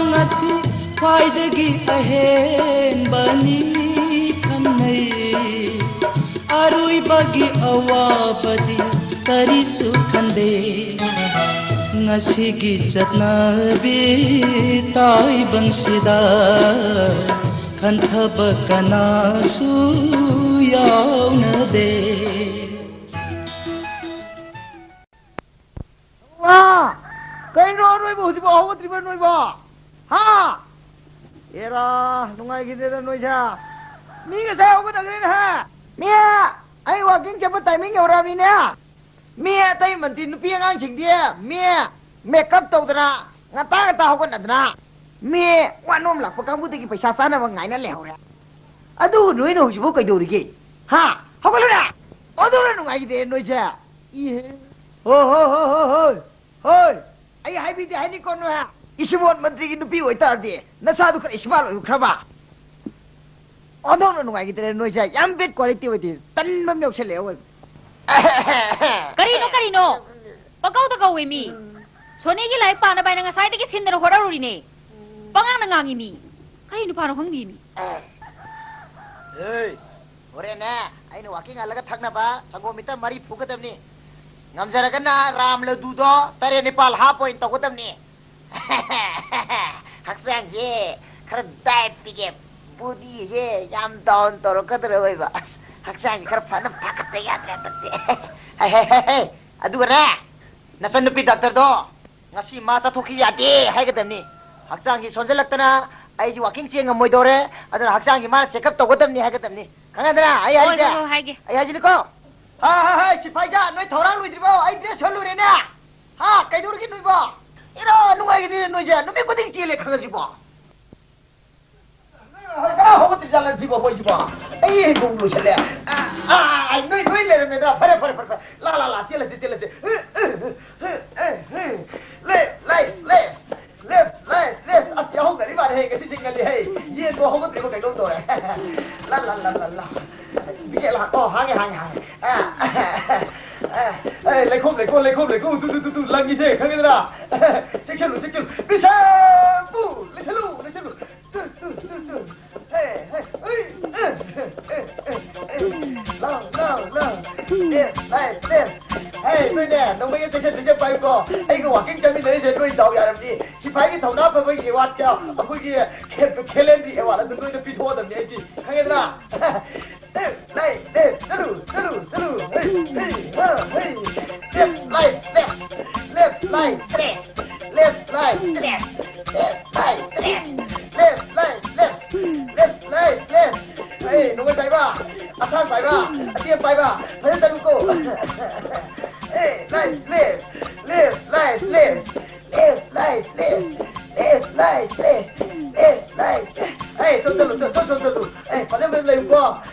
ꯉꯁꯤ ꯈ꯭ꯋꯥꯏꯗꯒꯤ ꯑꯍꯦꯟꯕꯅꯤ ꯈꯟꯅꯩ꯫ ꯑꯔꯣꯏꯕꯒꯤ ꯑꯋꯥꯕꯗꯤ ꯀꯔꯤꯁꯨ ꯈꯟꯗꯦ꯫ ꯉꯁꯤꯒꯤ ꯆꯠꯅꯕꯤ ꯇꯥꯏꯕꯪꯁꯤꯗ ꯈꯟꯊꯕ ꯀꯅꯥꯁꯨ ꯌꯥꯎꯅꯗꯦ꯫ ꯋꯥ! ꯀꯩꯅꯣ ꯅꯣꯏꯕꯨ ꯍꯧꯖꯤꯛꯐꯥꯎ ꯍꯧꯒꯠꯇ꯭ꯔꯤꯕ ꯅꯣꯏꯕꯣ? ꯍꯥ? ꯑꯦꯔꯥ, ꯅꯨꯡꯉꯥꯏꯈꯤꯗꯦꯗ ꯅꯣꯏꯁꯦ꯫ ꯃꯤ ꯉꯁꯥꯏ ꯍꯧꯒꯠꯅꯈ꯭ꯔꯦꯅꯦ ꯍꯦ꯫ ꯃꯤ, ꯑꯩ ꯋꯥꯀꯤꯡ ꯆꯠꯄ ꯇꯥꯏꯃꯤꯡ ꯌꯧꯔꯛꯑꯕꯅꯤꯅꯦ꯫ ꯃꯤ ꯑꯇꯩ ꯃꯟꯇ꯭ꯔꯤ ꯅꯨꯄꯤ ꯑꯉꯥꯡꯁꯤꯡꯗꯤ ꯃꯤ ꯃꯦꯀꯞ ꯇꯧꯗꯅ ꯉꯟꯇꯥ ꯉꯟꯇꯥ ꯍꯧꯒꯠꯅꯗꯅ ꯃꯤ ꯋꯥ ꯅꯣꯝ ꯂꯥꯛꯄ ꯀꯥꯡꯕꯨꯗꯒꯤ ꯄꯩꯁꯥ ꯆꯥꯅꯕ ꯉꯥꯏꯅ ꯂꯩꯍꯧꯔꯦ꯫ ꯑꯗꯨꯕꯨ ꯅꯣꯏꯅ ꯍꯧꯖꯤꯛꯐꯥꯎ ꯀꯩꯗꯧꯔꯤꯒꯦ? ꯍꯥ? ꯍꯧꯒꯠꯂꯨꯅꯦ! ꯑꯣꯟꯊꯣꯛꯅ ꯅꯨꯡꯉꯥꯏꯈꯤꯗꯦ ꯅꯣꯏꯁꯦ꯫ ꯏꯍꯦ꯫ ꯍꯣ, ꯍꯣ, ꯍꯣ, ꯍꯣ, ꯍꯣꯏ꯫ ꯍꯣꯏ꯫ ꯑꯩ ꯍꯥꯏꯕꯤꯗꯦ ꯍꯥꯏꯅꯤꯀꯣ ꯅꯣꯏ꯫ ꯏꯁꯤꯕꯣꯟ ꯃꯟꯇ꯭ꯔꯤꯒꯤ ꯅꯨꯄꯤ ꯑꯣꯏꯇꯥꯔꯗꯤ ꯅꯆꯥꯗꯨ ꯈꯔ ꯏꯁꯃꯥꯔꯠ ꯑꯣꯏꯈ꯭ꯔꯕ? ꯑꯣꯟꯊꯣꯛꯅ ꯅꯨꯡꯉꯥꯏꯈꯤꯗ꯭ꯔꯦ ꯅꯣꯏꯁꯦ꯫ ꯌꯥꯝ ꯕꯦꯗ ꯀ꯭ꯋꯥꯂꯤꯇꯤ ꯑꯣꯏꯗꯦ꯫ ꯇꯟꯕ ꯑꯃ ꯌꯥꯎꯁꯜꯂꯛꯑꯦ ꯑꯣꯏꯕ꯫ ꯀꯔꯤꯅꯣ, ꯀꯔꯤꯅꯣ? ꯄꯪꯀꯧꯗ ꯀꯧꯋꯦ ꯃꯤ꯫ ꯁꯣꯅꯤꯒꯤ ꯂꯥꯏꯔꯤꯛ ꯄꯥꯅꯕ ꯍꯥꯏꯅ ꯉꯁꯥꯏꯗꯒꯤ ꯁꯤꯟꯗꯅ ꯍꯣꯠꯅꯔꯨꯔꯤꯅꯦ꯫ ꯄꯉꯥꯡꯗ ꯉꯥꯡꯉꯤ ꯃꯤ꯫ ꯀꯔꯤ ꯅꯨꯄꯥꯅꯣ ꯈꯪꯗꯦ ꯃꯤ꯫ ꯑꯦ, ꯍꯣꯔꯦꯟꯅꯦ ꯑꯩꯅ ꯋꯥꯀꯤꯡ ꯍꯜꯂꯒ ꯊꯛꯅꯕ ꯁꯪꯒꯣꯝ ꯂꯤꯇꯔ ꯃꯔꯤ ꯐꯨꯒꯗꯕꯅꯤ꯫ ꯉꯝꯖꯔꯒꯅ ꯔꯥꯝ ꯂꯗꯨꯗꯣ ꯇꯔꯦꯠ ꯅꯤꯄꯥꯜ ꯍꯥꯞ ꯑꯣꯏꯅ ꯇꯧꯒꯗꯕꯅꯤ꯫ ꯍꯛꯆꯥꯡꯁꯦ ꯈꯔ ꯗꯥꯏꯠ ꯄꯤꯒꯦ, ꯕꯣꯗꯤꯁꯦ ꯌꯥꯝ ꯗꯥꯎꯟ ꯇꯧꯔꯛꯀꯗꯧꯔ ꯑꯣꯏꯕ꯫ ꯑꯁ, ꯍꯛꯆꯥꯡꯁꯦ ꯈꯔ ꯐꯅꯕ ꯊꯥꯒꯠꯇ ꯌꯥꯗ꯭ꯔꯦ ꯍꯟꯗꯛꯇꯤ꯫ ꯍꯦ, ꯍꯦ, ꯍꯦ, ꯍꯦ꯫ ꯑꯗꯨꯒꯅꯦ, ꯅꯆꯟꯅꯨꯄꯤ ꯗꯥꯛꯇꯔꯗꯣ ꯉꯁꯤ ꯃꯥ ꯆꯠꯊꯣꯛꯈꯤ ꯌꯥꯗꯦ ꯍꯥꯏꯒꯗꯕꯅꯤ꯫ ꯍꯛꯆꯥꯡꯁꯤ ꯁꯣꯟꯖꯜꯂꯛꯇꯅ ꯑꯩꯁꯨ ꯋꯥꯀꯤꯡ ꯆꯦꯟ ꯉꯝꯃꯣꯏꯗꯧꯔꯦ, ꯑꯗꯨꯅ ꯍꯛꯆꯥꯡꯁꯤ ꯃꯥꯅ ꯆꯦꯛꯑꯞ ꯇꯧꯒꯗꯕꯅꯤ ꯍꯥꯏꯒꯗꯕꯅꯤ꯫ ꯈꯪꯉꯦꯗꯅ ꯑꯩ ꯍꯣꯏ, ꯍꯥꯏꯔꯤꯁꯦ? ꯍꯣꯏ, ꯍꯣꯏ, ꯍꯥꯏꯒꯦ꯫ ꯑꯩ ꯍꯥꯏꯁꯤꯅꯤꯀꯣ꯫ ꯍꯥ, ꯍꯥ, ꯍꯥ, ꯁꯤꯐꯥꯏꯖꯥ, ꯅꯣꯏ ꯊꯧꯔꯥꯡ ꯂꯣꯏꯗ꯭ꯔꯤꯕꯣ? ꯑꯩ ꯗ꯭ꯔꯦꯁ ꯁꯣꯜꯂꯨꯔꯦꯅꯦ꯫ ꯍꯥ, ꯀꯩꯗꯧꯔꯒꯦ ꯅꯣꯏꯕꯣ? ꯏꯔꯥ, ꯅꯨꯡꯉꯥꯏꯒꯅꯤ ꯅꯣꯏꯁꯦ꯫ ꯅꯨꯃꯤꯠ ꯈꯨꯗꯤꯡ ꯆꯦꯜꯂꯦ ꯈꯪꯉꯁꯤꯕꯣ꯫ ꯀꯅꯥ ꯍꯧꯒꯠꯇ꯭ꯔꯤꯖꯥꯠꯂ ꯁꯤꯕꯣ ꯑꯩꯈꯣꯏꯁꯤꯕꯣ? ꯑꯩ ꯍꯩꯕꯣꯡ ꯂꯣꯏꯁꯤꯜꯂꯦ꯫ ꯑ, ꯑ, ꯑ, ꯅꯣꯏ, ꯅꯣꯏ ꯂꯩꯔꯝꯃꯦꯗ꯭ꯔꯥ? ꯐꯔꯦ, ꯐꯔꯦ, ꯐꯔꯦ, ꯐꯔꯦ꯫ ꯂꯥ, ꯂꯥ, ꯂꯥ, ꯆꯦꯜꯂꯁꯤ, ꯆꯦꯜꯂꯁꯤ꯫ Left, right, left. Left, right, left. ꯑꯁ, ꯌꯥꯍꯧ ꯉꯜꯂꯤ ꯃꯥꯜꯂꯦꯍꯦ, ꯉꯁꯤꯗꯤ ꯉꯜꯂꯤꯍꯦ꯫ ꯌꯦꯟꯗꯣ ꯍꯧꯒꯠꯇ꯭ꯔꯤꯕ ꯀꯩꯅꯣꯝ ꯇꯧꯔꯦ꯫ ꯂꯥ, ꯂꯥ, ꯂꯥ, ꯂꯥ, ꯂꯥ꯫ ꯇꯤꯀꯦꯠ ꯂꯥꯛ-, ꯑꯣ, ꯍꯥꯡꯉꯦ, ꯍꯥꯡꯉꯦ, ꯍꯥꯡꯉꯦ꯫ ꯑ, ꯑ, ꯑ, ꯑ, ꯂꯩꯈꯣꯝ, ꯂꯩꯈꯣꯝ, ꯂꯩꯈꯣꯝ, ꯂꯩꯈꯣꯝ, ꯇꯨ, ꯇꯨ, ꯇꯨ, ꯇꯨ, ꯂꯪꯉꯤꯁꯦ, ꯈꯪꯉꯦꯗꯅ? ꯆꯦꯛꯁꯤꯜꯂꯨ, ꯆꯦꯛꯁꯤꯜꯂꯨ꯫ ꯕꯤꯁꯦꯝꯄꯨ! ꯂꯩꯁꯤꯜꯂꯨ, ꯂꯩꯁꯤꯜꯂꯨ꯫ ꯇꯨ, ꯇꯨ, ꯇꯨ, ꯇꯨ꯫ ꯍꯦ, ꯍꯦ, ꯎꯏ, ꯑ, ꯑ, ꯑ, ꯑ, ꯑ꯫ ꯂꯥꯎ, ꯂꯥꯎ, ꯂꯥꯎ꯫ Left, right, left. ꯍꯦ, ꯅꯣꯏꯅꯦ, ꯅꯣꯡꯃꯩꯒ ꯆꯦꯛꯁꯤꯟ ꯆꯦꯛꯁꯤꯟ ꯄꯥꯏꯌꯨꯀꯣ꯫ ꯑꯩꯒ ꯋꯥꯀꯤꯡ ꯆꯠꯃꯤꯟꯅꯔꯤꯁꯦ ꯅꯣꯏ ꯗꯥꯎ ꯌꯥꯔꯕꯅꯤ꯫ ꯁꯤꯐꯥꯏꯒꯤ ꯊꯧꯅꯥ ꯐꯕꯒꯤ ꯑꯦꯋꯥꯔꯗꯀ ꯑꯩꯈꯣꯏꯒꯤ ꯈꯦ-, ꯈꯦꯂꯦꯟꯒꯤ ꯑꯦꯋꯥꯔꯗ ꯑꯗꯨ ꯅꯣꯏꯗ ꯄꯤꯊꯣꯛꯑꯗꯕꯅꯤ ꯑꯩꯗꯤ꯫ ꯈꯪꯉꯦꯗꯅ? Left, right, left. ꯆꯠꯂꯨ, ꯆꯠꯂꯨ, ꯆꯠꯂꯨ꯫ ꯍꯩ, ꯍꯩ, ꯍꯥ, ꯍꯩ꯫ Left, right, left. Left, right, left. Left, right, left. Left, right, left. Left, right, left. Left, right, left. ꯑꯦ, ꯅꯣꯡꯃꯩ ꯄꯥꯏꯕ, ꯑꯁꯥꯡ ꯄꯥꯏꯕ, ꯑꯇꯦꯟ ꯄꯥꯏꯕ, ꯐꯖꯅ ꯆꯠꯂꯨꯀꯣ꯫ ꯑꯦ, right, left. Left, right, left. Left, right, left. Left, right, left. Left, right, left. ꯑꯦ, ꯁꯣꯝ ꯆꯠꯂꯨ, ꯁꯣꯝ, ꯁꯣꯝ, ꯁꯣꯝ ꯆꯠꯂꯨ꯫ ꯑꯦ, ꯐꯖ ꯐꯖꯅ ꯂꯩꯌꯨꯀꯣ꯫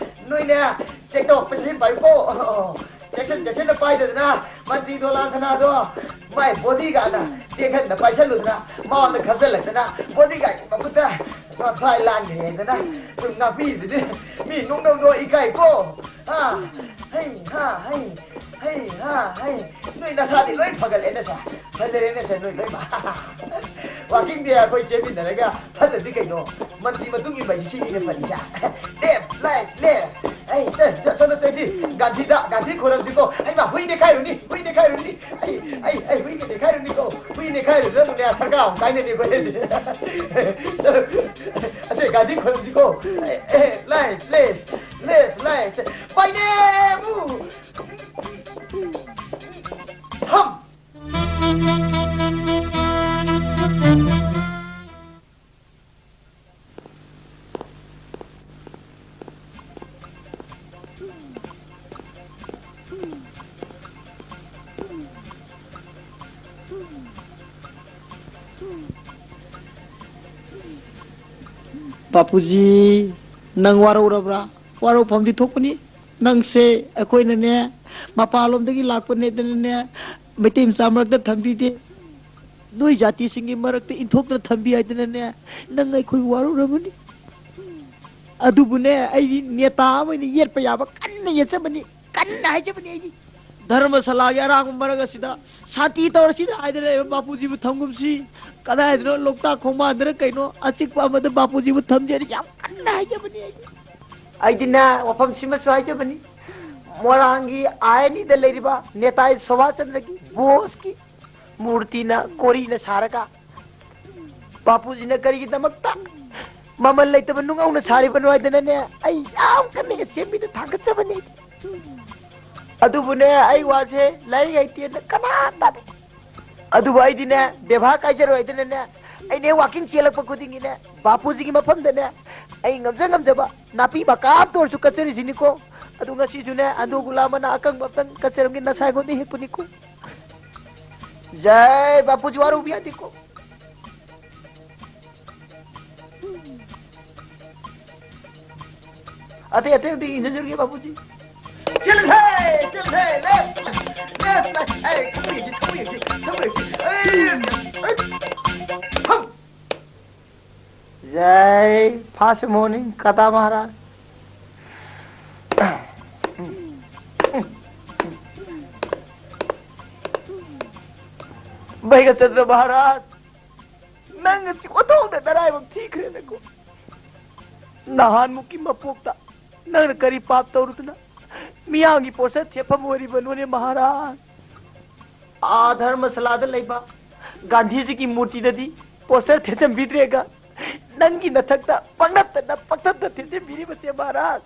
ꯅꯣꯏꯅꯦ, check ꯇꯧꯔꯛꯄꯁꯤ ꯄꯥꯏꯌꯨꯀꯣ꯫ ꯆꯦꯛꯁꯤꯟ ꯆꯦꯛꯁꯤꯟꯅ ꯄꯥꯏꯗꯗꯅ ꯃꯟꯇ꯭ꯔꯤ ꯗꯣꯂꯥꯟ ꯁꯅꯥꯗꯣ ꯃꯥꯏ bodyguardꯅ ꯇꯦꯛꯍꯟꯅ ꯄꯥꯏꯁꯜꯂꯨꯗꯅ ꯃꯉꯣꯟꯗ ꯈꯟꯖꯜꯂꯛꯇꯅ bodyguardꯀꯤ ꯃꯈꯨꯠꯇ ꯃꯥ ꯐꯥꯏ ꯂꯥꯟꯈ꯭ꯔꯦꯗꯅ ꯁꯨꯝ ꯉꯥꯛꯄꯤꯗꯨꯗꯤ ꯃꯤ ꯅꯣꯛꯅꯧꯗꯣ ꯏꯀꯥꯏꯀꯣ꯫ ꯍꯥ? ꯍꯩ ꯍꯥ ꯍꯩ ꯍꯩ ꯍꯥ ꯍꯩ ꯅꯣꯏ ꯅꯁꯥꯗꯤ ꯂꯣꯏ ꯐꯒꯠꯂꯦꯅꯦ ꯁꯥꯔ꯫ ꯐꯖꯔꯦꯅꯦ ꯁꯥꯔ ꯅꯣꯏ ꯂꯣꯏꯃꯛ꯫ Walkingꯗꯤ ꯑꯩꯈꯣꯏ ꯆꯦꯟꯃꯤꯟꯅꯔꯒ ꯐꯠꯇꯗꯤ ꯀꯩꯅꯣ? ꯃꯟꯇ꯭ꯔꯤ ꯃꯇꯨꯡ ꯏꯟꯕ ꯍꯥꯏꯁꯤ ꯁꯤꯅꯤꯅꯦ ꯐꯔꯤꯁꯦ꯫ Left, right, left. ꯑꯩ ꯆꯠ ꯆꯠ ꯆꯠ ꯆꯠꯁꯤ ꯒꯥꯟꯙꯤꯗ ꯒꯥꯟꯙꯤ ꯈꯣꯏꯔꯝꯁꯤꯀꯣ꯫ ꯑꯩꯃ ꯍꯨꯏ ꯅꯦꯈꯥꯏꯔꯨꯅꯤ ꯍꯨꯏ ꯅꯦꯈꯥꯏꯔꯨꯅꯤ꯫ ꯑꯩ ꯑꯩ ꯑꯩ ꯍꯨꯏ ꯅꯦꯈꯥꯏꯔꯨꯅꯤꯀꯣ꯫ ꯍꯨꯏ ꯅꯦꯈꯥꯏꯔꯨꯗ꯭ꯔꯕꯨꯅꯦ ꯁꯔꯀꯥꯔ ꯑꯃꯨꯛ ꯀꯥꯏꯅꯅꯤ ꯑꯩꯈꯣꯏ꯫ ꯑꯁꯦ ꯒꯥꯟꯙꯤ ꯈꯣꯏꯔꯝꯁꯤꯀꯣ꯫ ꯑꯦ, ꯑꯦ, left, left, left, left. ꯄꯥꯏꯅꯦ ꯑꯃꯨꯛ꯫ ꯊꯝ꯫ ꯕꯥꯄꯨꯖꯤ, ꯅꯪ ꯋꯥꯔꯧꯔꯕ꯭ꯔꯥ? ꯋꯥꯔꯧꯐꯝꯗꯤ ꯊꯣꯛꯄꯅꯤ꯫ ꯅꯪꯁꯦ ꯑꯩꯈꯣꯏꯅꯅꯦ, ꯃꯄꯥꯟꯂꯣꯝꯗꯒꯤ ꯂꯥꯛꯄꯅꯦꯗꯅꯅꯦ, ꯃꯩꯇꯩ ꯃꯆꯥ ꯃꯔꯛꯇ ꯊꯝꯕꯤꯗꯦ꯫ ꯅꯣꯏ ꯖꯥꯇꯤꯁꯤꯡꯒꯤ ꯃꯔꯛꯇ ꯏꯟꯊꯣꯛꯇꯅ ꯊꯝꯕꯤ ꯍꯥꯏꯗꯅꯅꯦ, ꯅꯪ ꯑꯩꯈꯣꯏ ꯋꯥꯔꯧꯔꯕꯅꯤ꯫ ꯑꯗꯨꯕꯨꯅꯦ, ꯑꯩꯗꯤ ꯅꯦꯇꯥ ꯑꯃ ꯑꯣꯏꯅ ꯌꯦꯠꯄ ꯌꯥꯕ ꯀꯟꯅ ꯌꯦꯠꯆꯕꯅꯤ, ꯀꯟꯅ ꯍꯥꯏꯖꯕꯅꯤ ꯑꯩꯗꯤ꯫ ꯙꯔꯃꯁꯥꯂꯥꯒꯤ ꯑꯔꯥꯡꯕ ꯃꯔꯛ ꯑꯁꯤꯗ ꯁꯥꯟꯇꯤ ꯇꯧꯔꯁꯤꯗ ꯍꯥꯏꯗꯅ ꯂꯩꯕ ꯕꯥꯄꯨꯖꯤꯕꯨ ꯊꯝꯒꯨꯝꯁꯤ꯫ ꯀꯗꯥꯏꯗꯅꯣ ꯂꯣꯛꯇꯥꯛ ꯈꯣꯡꯕꯥꯟꯗꯅ ꯀꯩꯅꯣ ꯑꯆꯤꯛꯄ ꯑꯃꯗ ꯕꯥꯄꯨꯖꯤꯕꯨ ꯊꯝꯖꯦꯅ ꯌꯥꯝ ꯀꯟꯅ ꯍꯥꯏꯖꯕꯅꯤ ꯑꯩꯗꯤ꯫ ꯑꯩꯗꯤꯅꯦ, ꯋꯥꯐꯝꯁꯤꯃꯁꯨ ꯍꯥꯏꯖꯕꯅꯤ꯫ ꯃꯣꯏꯔꯥꯡꯒꯤ ꯑꯥꯏ ꯑꯦꯟ ꯏꯗ ꯂꯩꯔꯤꯕ ꯅꯦꯇꯥꯖꯤ ꯁꯨꯚꯥꯁ ꯆꯟꯗ꯭ꯔꯒꯤ ꯕꯣꯁꯀꯤ ꯃꯨꯔꯇꯤꯅ ꯀꯣꯔꯤꯅ ꯁꯥꯔꯒ ꯕꯥꯄꯨꯖꯤꯅ ꯀꯔꯤꯒꯤꯗꯃꯛꯇ ꯃꯃꯜ ꯂꯩꯇꯕ ꯅꯨꯡ ꯍꯧꯅ ꯁꯥꯔꯤꯕꯅꯣ ꯍꯥꯏꯗꯅꯅꯦ, ꯑꯩ ꯌꯥꯝ ꯀꯟꯅ ꯑꯦꯁꯦꯝꯕ꯭ꯂꯤꯗ ꯊꯥꯒꯠꯆꯕꯅꯤ꯫ ꯑꯗꯨꯕꯨꯅꯦ, ꯑꯩ ꯋꯥꯁꯦ ꯂꯥꯏꯔꯤꯛ ꯍꯩꯇꯦꯅ ꯀꯅꯥꯝꯇ ꯑꯗꯨꯕꯨ ꯑꯩꯗꯤꯅꯦ, ꯕꯦꯕꯥꯔ ꯀꯥꯏꯖꯔꯣꯏꯗꯅꯅꯦ, ꯑꯩꯅꯦ walking ꯆꯦꯜꯂꯛꯄ ꯈꯨꯗꯤꯡꯒꯤꯅꯦ, ꯕꯥꯄꯨꯖꯤꯒꯤ ꯃꯐꯝꯗꯅꯦ, ꯑꯩ ꯉꯝꯖ ꯉꯝꯖꯕ ꯅꯥꯄꯤ ꯃꯀꯥ ꯑꯃꯇ ꯑꯣꯏꯔꯁꯨ ꯀꯠꯆꯔꯤꯁꯤꯅꯤꯀꯣ꯫ ꯑꯗꯨ ꯉꯁꯤꯁꯨꯅꯦ, ꯑꯟꯗꯣꯒꯨꯂꯥ ꯃꯅꯥ ꯑꯀꯪꯕ ꯑꯝꯇꯪ ꯀꯠꯆꯔꯝꯒꯦ, ꯅꯁꯥ ꯑꯩꯉꯣꯟꯗ ꯍꯦꯛꯄꯅꯤꯀꯣ꯫ ꯖꯥꯏ, ꯕꯥꯄꯨꯖꯤ ꯋꯥꯔꯧꯕ ꯌꯥꯗꯦꯀꯣ꯫ ꯑꯇꯩ, ꯑꯇꯩ, ꯑꯇꯩ ꯏꯟꯖꯟꯖꯔꯒꯦ, ꯕꯥꯄꯨꯖꯤ꯫ ꯆꯦꯜꯂꯁꯦ, ꯆꯦꯜꯂꯁꯦ, left, left, left, ꯑꯩ, ꯊꯃꯣꯏ ꯌꯦꯡꯁꯤ, ꯊꯃꯣꯏ ꯌꯦꯡꯁꯤ, ꯊꯃꯣꯏ ꯌꯦꯡꯁꯤ꯫ ꯑꯩ, ꯑꯩ, ꯐꯝ꯫ ꯖꯥꯏ, fast morning, ꯀꯇꯥ ꯃꯍꯥꯔꯥꯖ꯫ ꯃꯩꯒ ꯆꯠꯇ꯭ꯔ ꯃꯍꯥꯔꯥꯖ? ꯅꯪ ꯉꯁꯤ ꯑꯣꯟꯊꯣꯛꯅ ꯅꯔꯥꯏꯕꯛ ꯊꯤꯈ꯭ꯔꯦꯗꯀꯣ꯫ ꯅꯍꯥꯟꯃꯨꯛꯀꯤ ꯃꯄꯣꯛꯇ ꯅꯪꯅ ꯀꯔꯤ ꯄꯥꯞ ꯇꯧꯔꯨꯗꯅ ꯃꯤꯌꯥꯝꯒꯤ ꯄꯣꯠꯁꯛ ꯊꯦꯠꯐꯝ ꯑꯣꯏꯔꯤꯕꯅꯣꯅꯦ ꯃꯍꯥꯔꯥꯖ? ꯑꯥ ꯙꯔꯃꯁꯥꯂꯥꯗ ꯂꯩꯕ ꯒꯥꯟꯙꯤꯖꯤꯒꯤ ꯃꯨꯔꯇꯤꯗꯗꯤ ꯄꯣꯁꯇꯔ ꯊꯦꯠꯆꯟꯕꯤꯗ꯭ꯔꯦꯒ, ꯅꯪꯒꯤ ꯅꯊꯛꯇ ꯄꯪꯅꯞꯇꯅ ꯄꯪꯊꯠꯇ ꯊꯦꯠꯆꯟꯕꯤꯔꯤꯕꯁꯦ ꯃꯍꯥꯔꯥꯖ,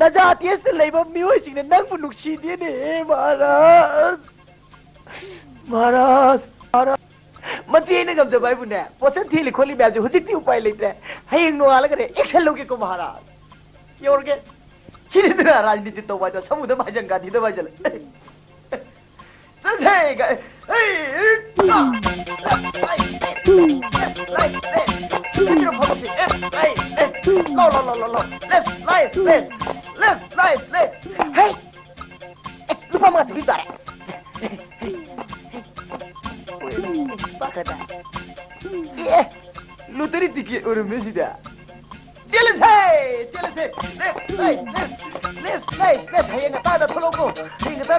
ꯅꯖꯥꯇꯤ ꯑꯁꯤꯗ ꯂꯩꯕ ꯃꯤꯑꯣꯏꯁꯤꯡꯅ ꯅꯪꯕꯨ ꯅꯨꯡꯁꯤꯗꯦꯅꯦ ꯃꯍꯥꯔꯥꯖ꯫ ꯃꯍꯥꯔꯥꯖ, ꯃꯍꯥꯔꯥꯖ, ꯃꯟꯇ꯭ꯔꯤ ꯑꯩꯅ ꯉꯝꯖꯕ ꯍꯥꯏꯕꯨꯅꯦ, ꯄꯣꯁꯇꯔ ꯊꯦꯠꯂꯤ ꯈꯣꯠꯂꯤ ꯃꯌꯥꯝꯁꯦ ꯍꯧꯖꯤꯛꯇꯤ ꯎꯄꯥꯏ ꯂꯩꯇ꯭ꯔꯦ꯫ ꯍꯌꯦꯡ ꯅꯣꯡꯉꯥꯜꯂꯒꯅꯦ action ꯂꯧꯒꯦꯀꯣ ꯃꯍꯥꯔꯥꯖ꯫ ꯌꯧꯔꯒꯦ꯫ ꯁꯤꯅꯤꯗꯅ ꯔꯥꯖꯅꯤꯇꯤ ꯇꯧꯕ ꯍꯥꯏꯗꯣ, ꯁꯃꯨꯗ꯭ꯔ ꯃꯍꯥꯖꯟ ꯒꯥꯟꯙꯤꯗ ꯃꯥꯏꯖꯜꯂꯦ꯫ ꯆꯠꯁꯦ! ꯒ-, ꯍꯩ! Left, right, left, left, left, left. Left, right, left. Left, right, left. Left, right, left. Left, right, left. ꯍꯩ! ꯑꯦ, ꯂꯨꯄꯥ ꯃꯉꯥ ꯇꯔꯨꯛ ꯇꯥꯔꯦ꯫ ꯄꯥꯈꯠꯂꯦ꯫ ꯑꯦ, lottery ticket ꯑꯣꯏꯔꯝꯃꯦ ꯁꯤꯗꯤ꯫ ꯆꯦꯜꯂꯁꯦ! ꯆꯦꯜꯂꯁꯦ! Left, right, left. Left, right, left. ꯍꯌꯦꯡ ꯉꯟꯇꯥꯗ ꯊꯣꯛꯂꯛꯎꯀꯣ꯫ ꯍꯌꯦꯡ ꯉꯟꯇꯥ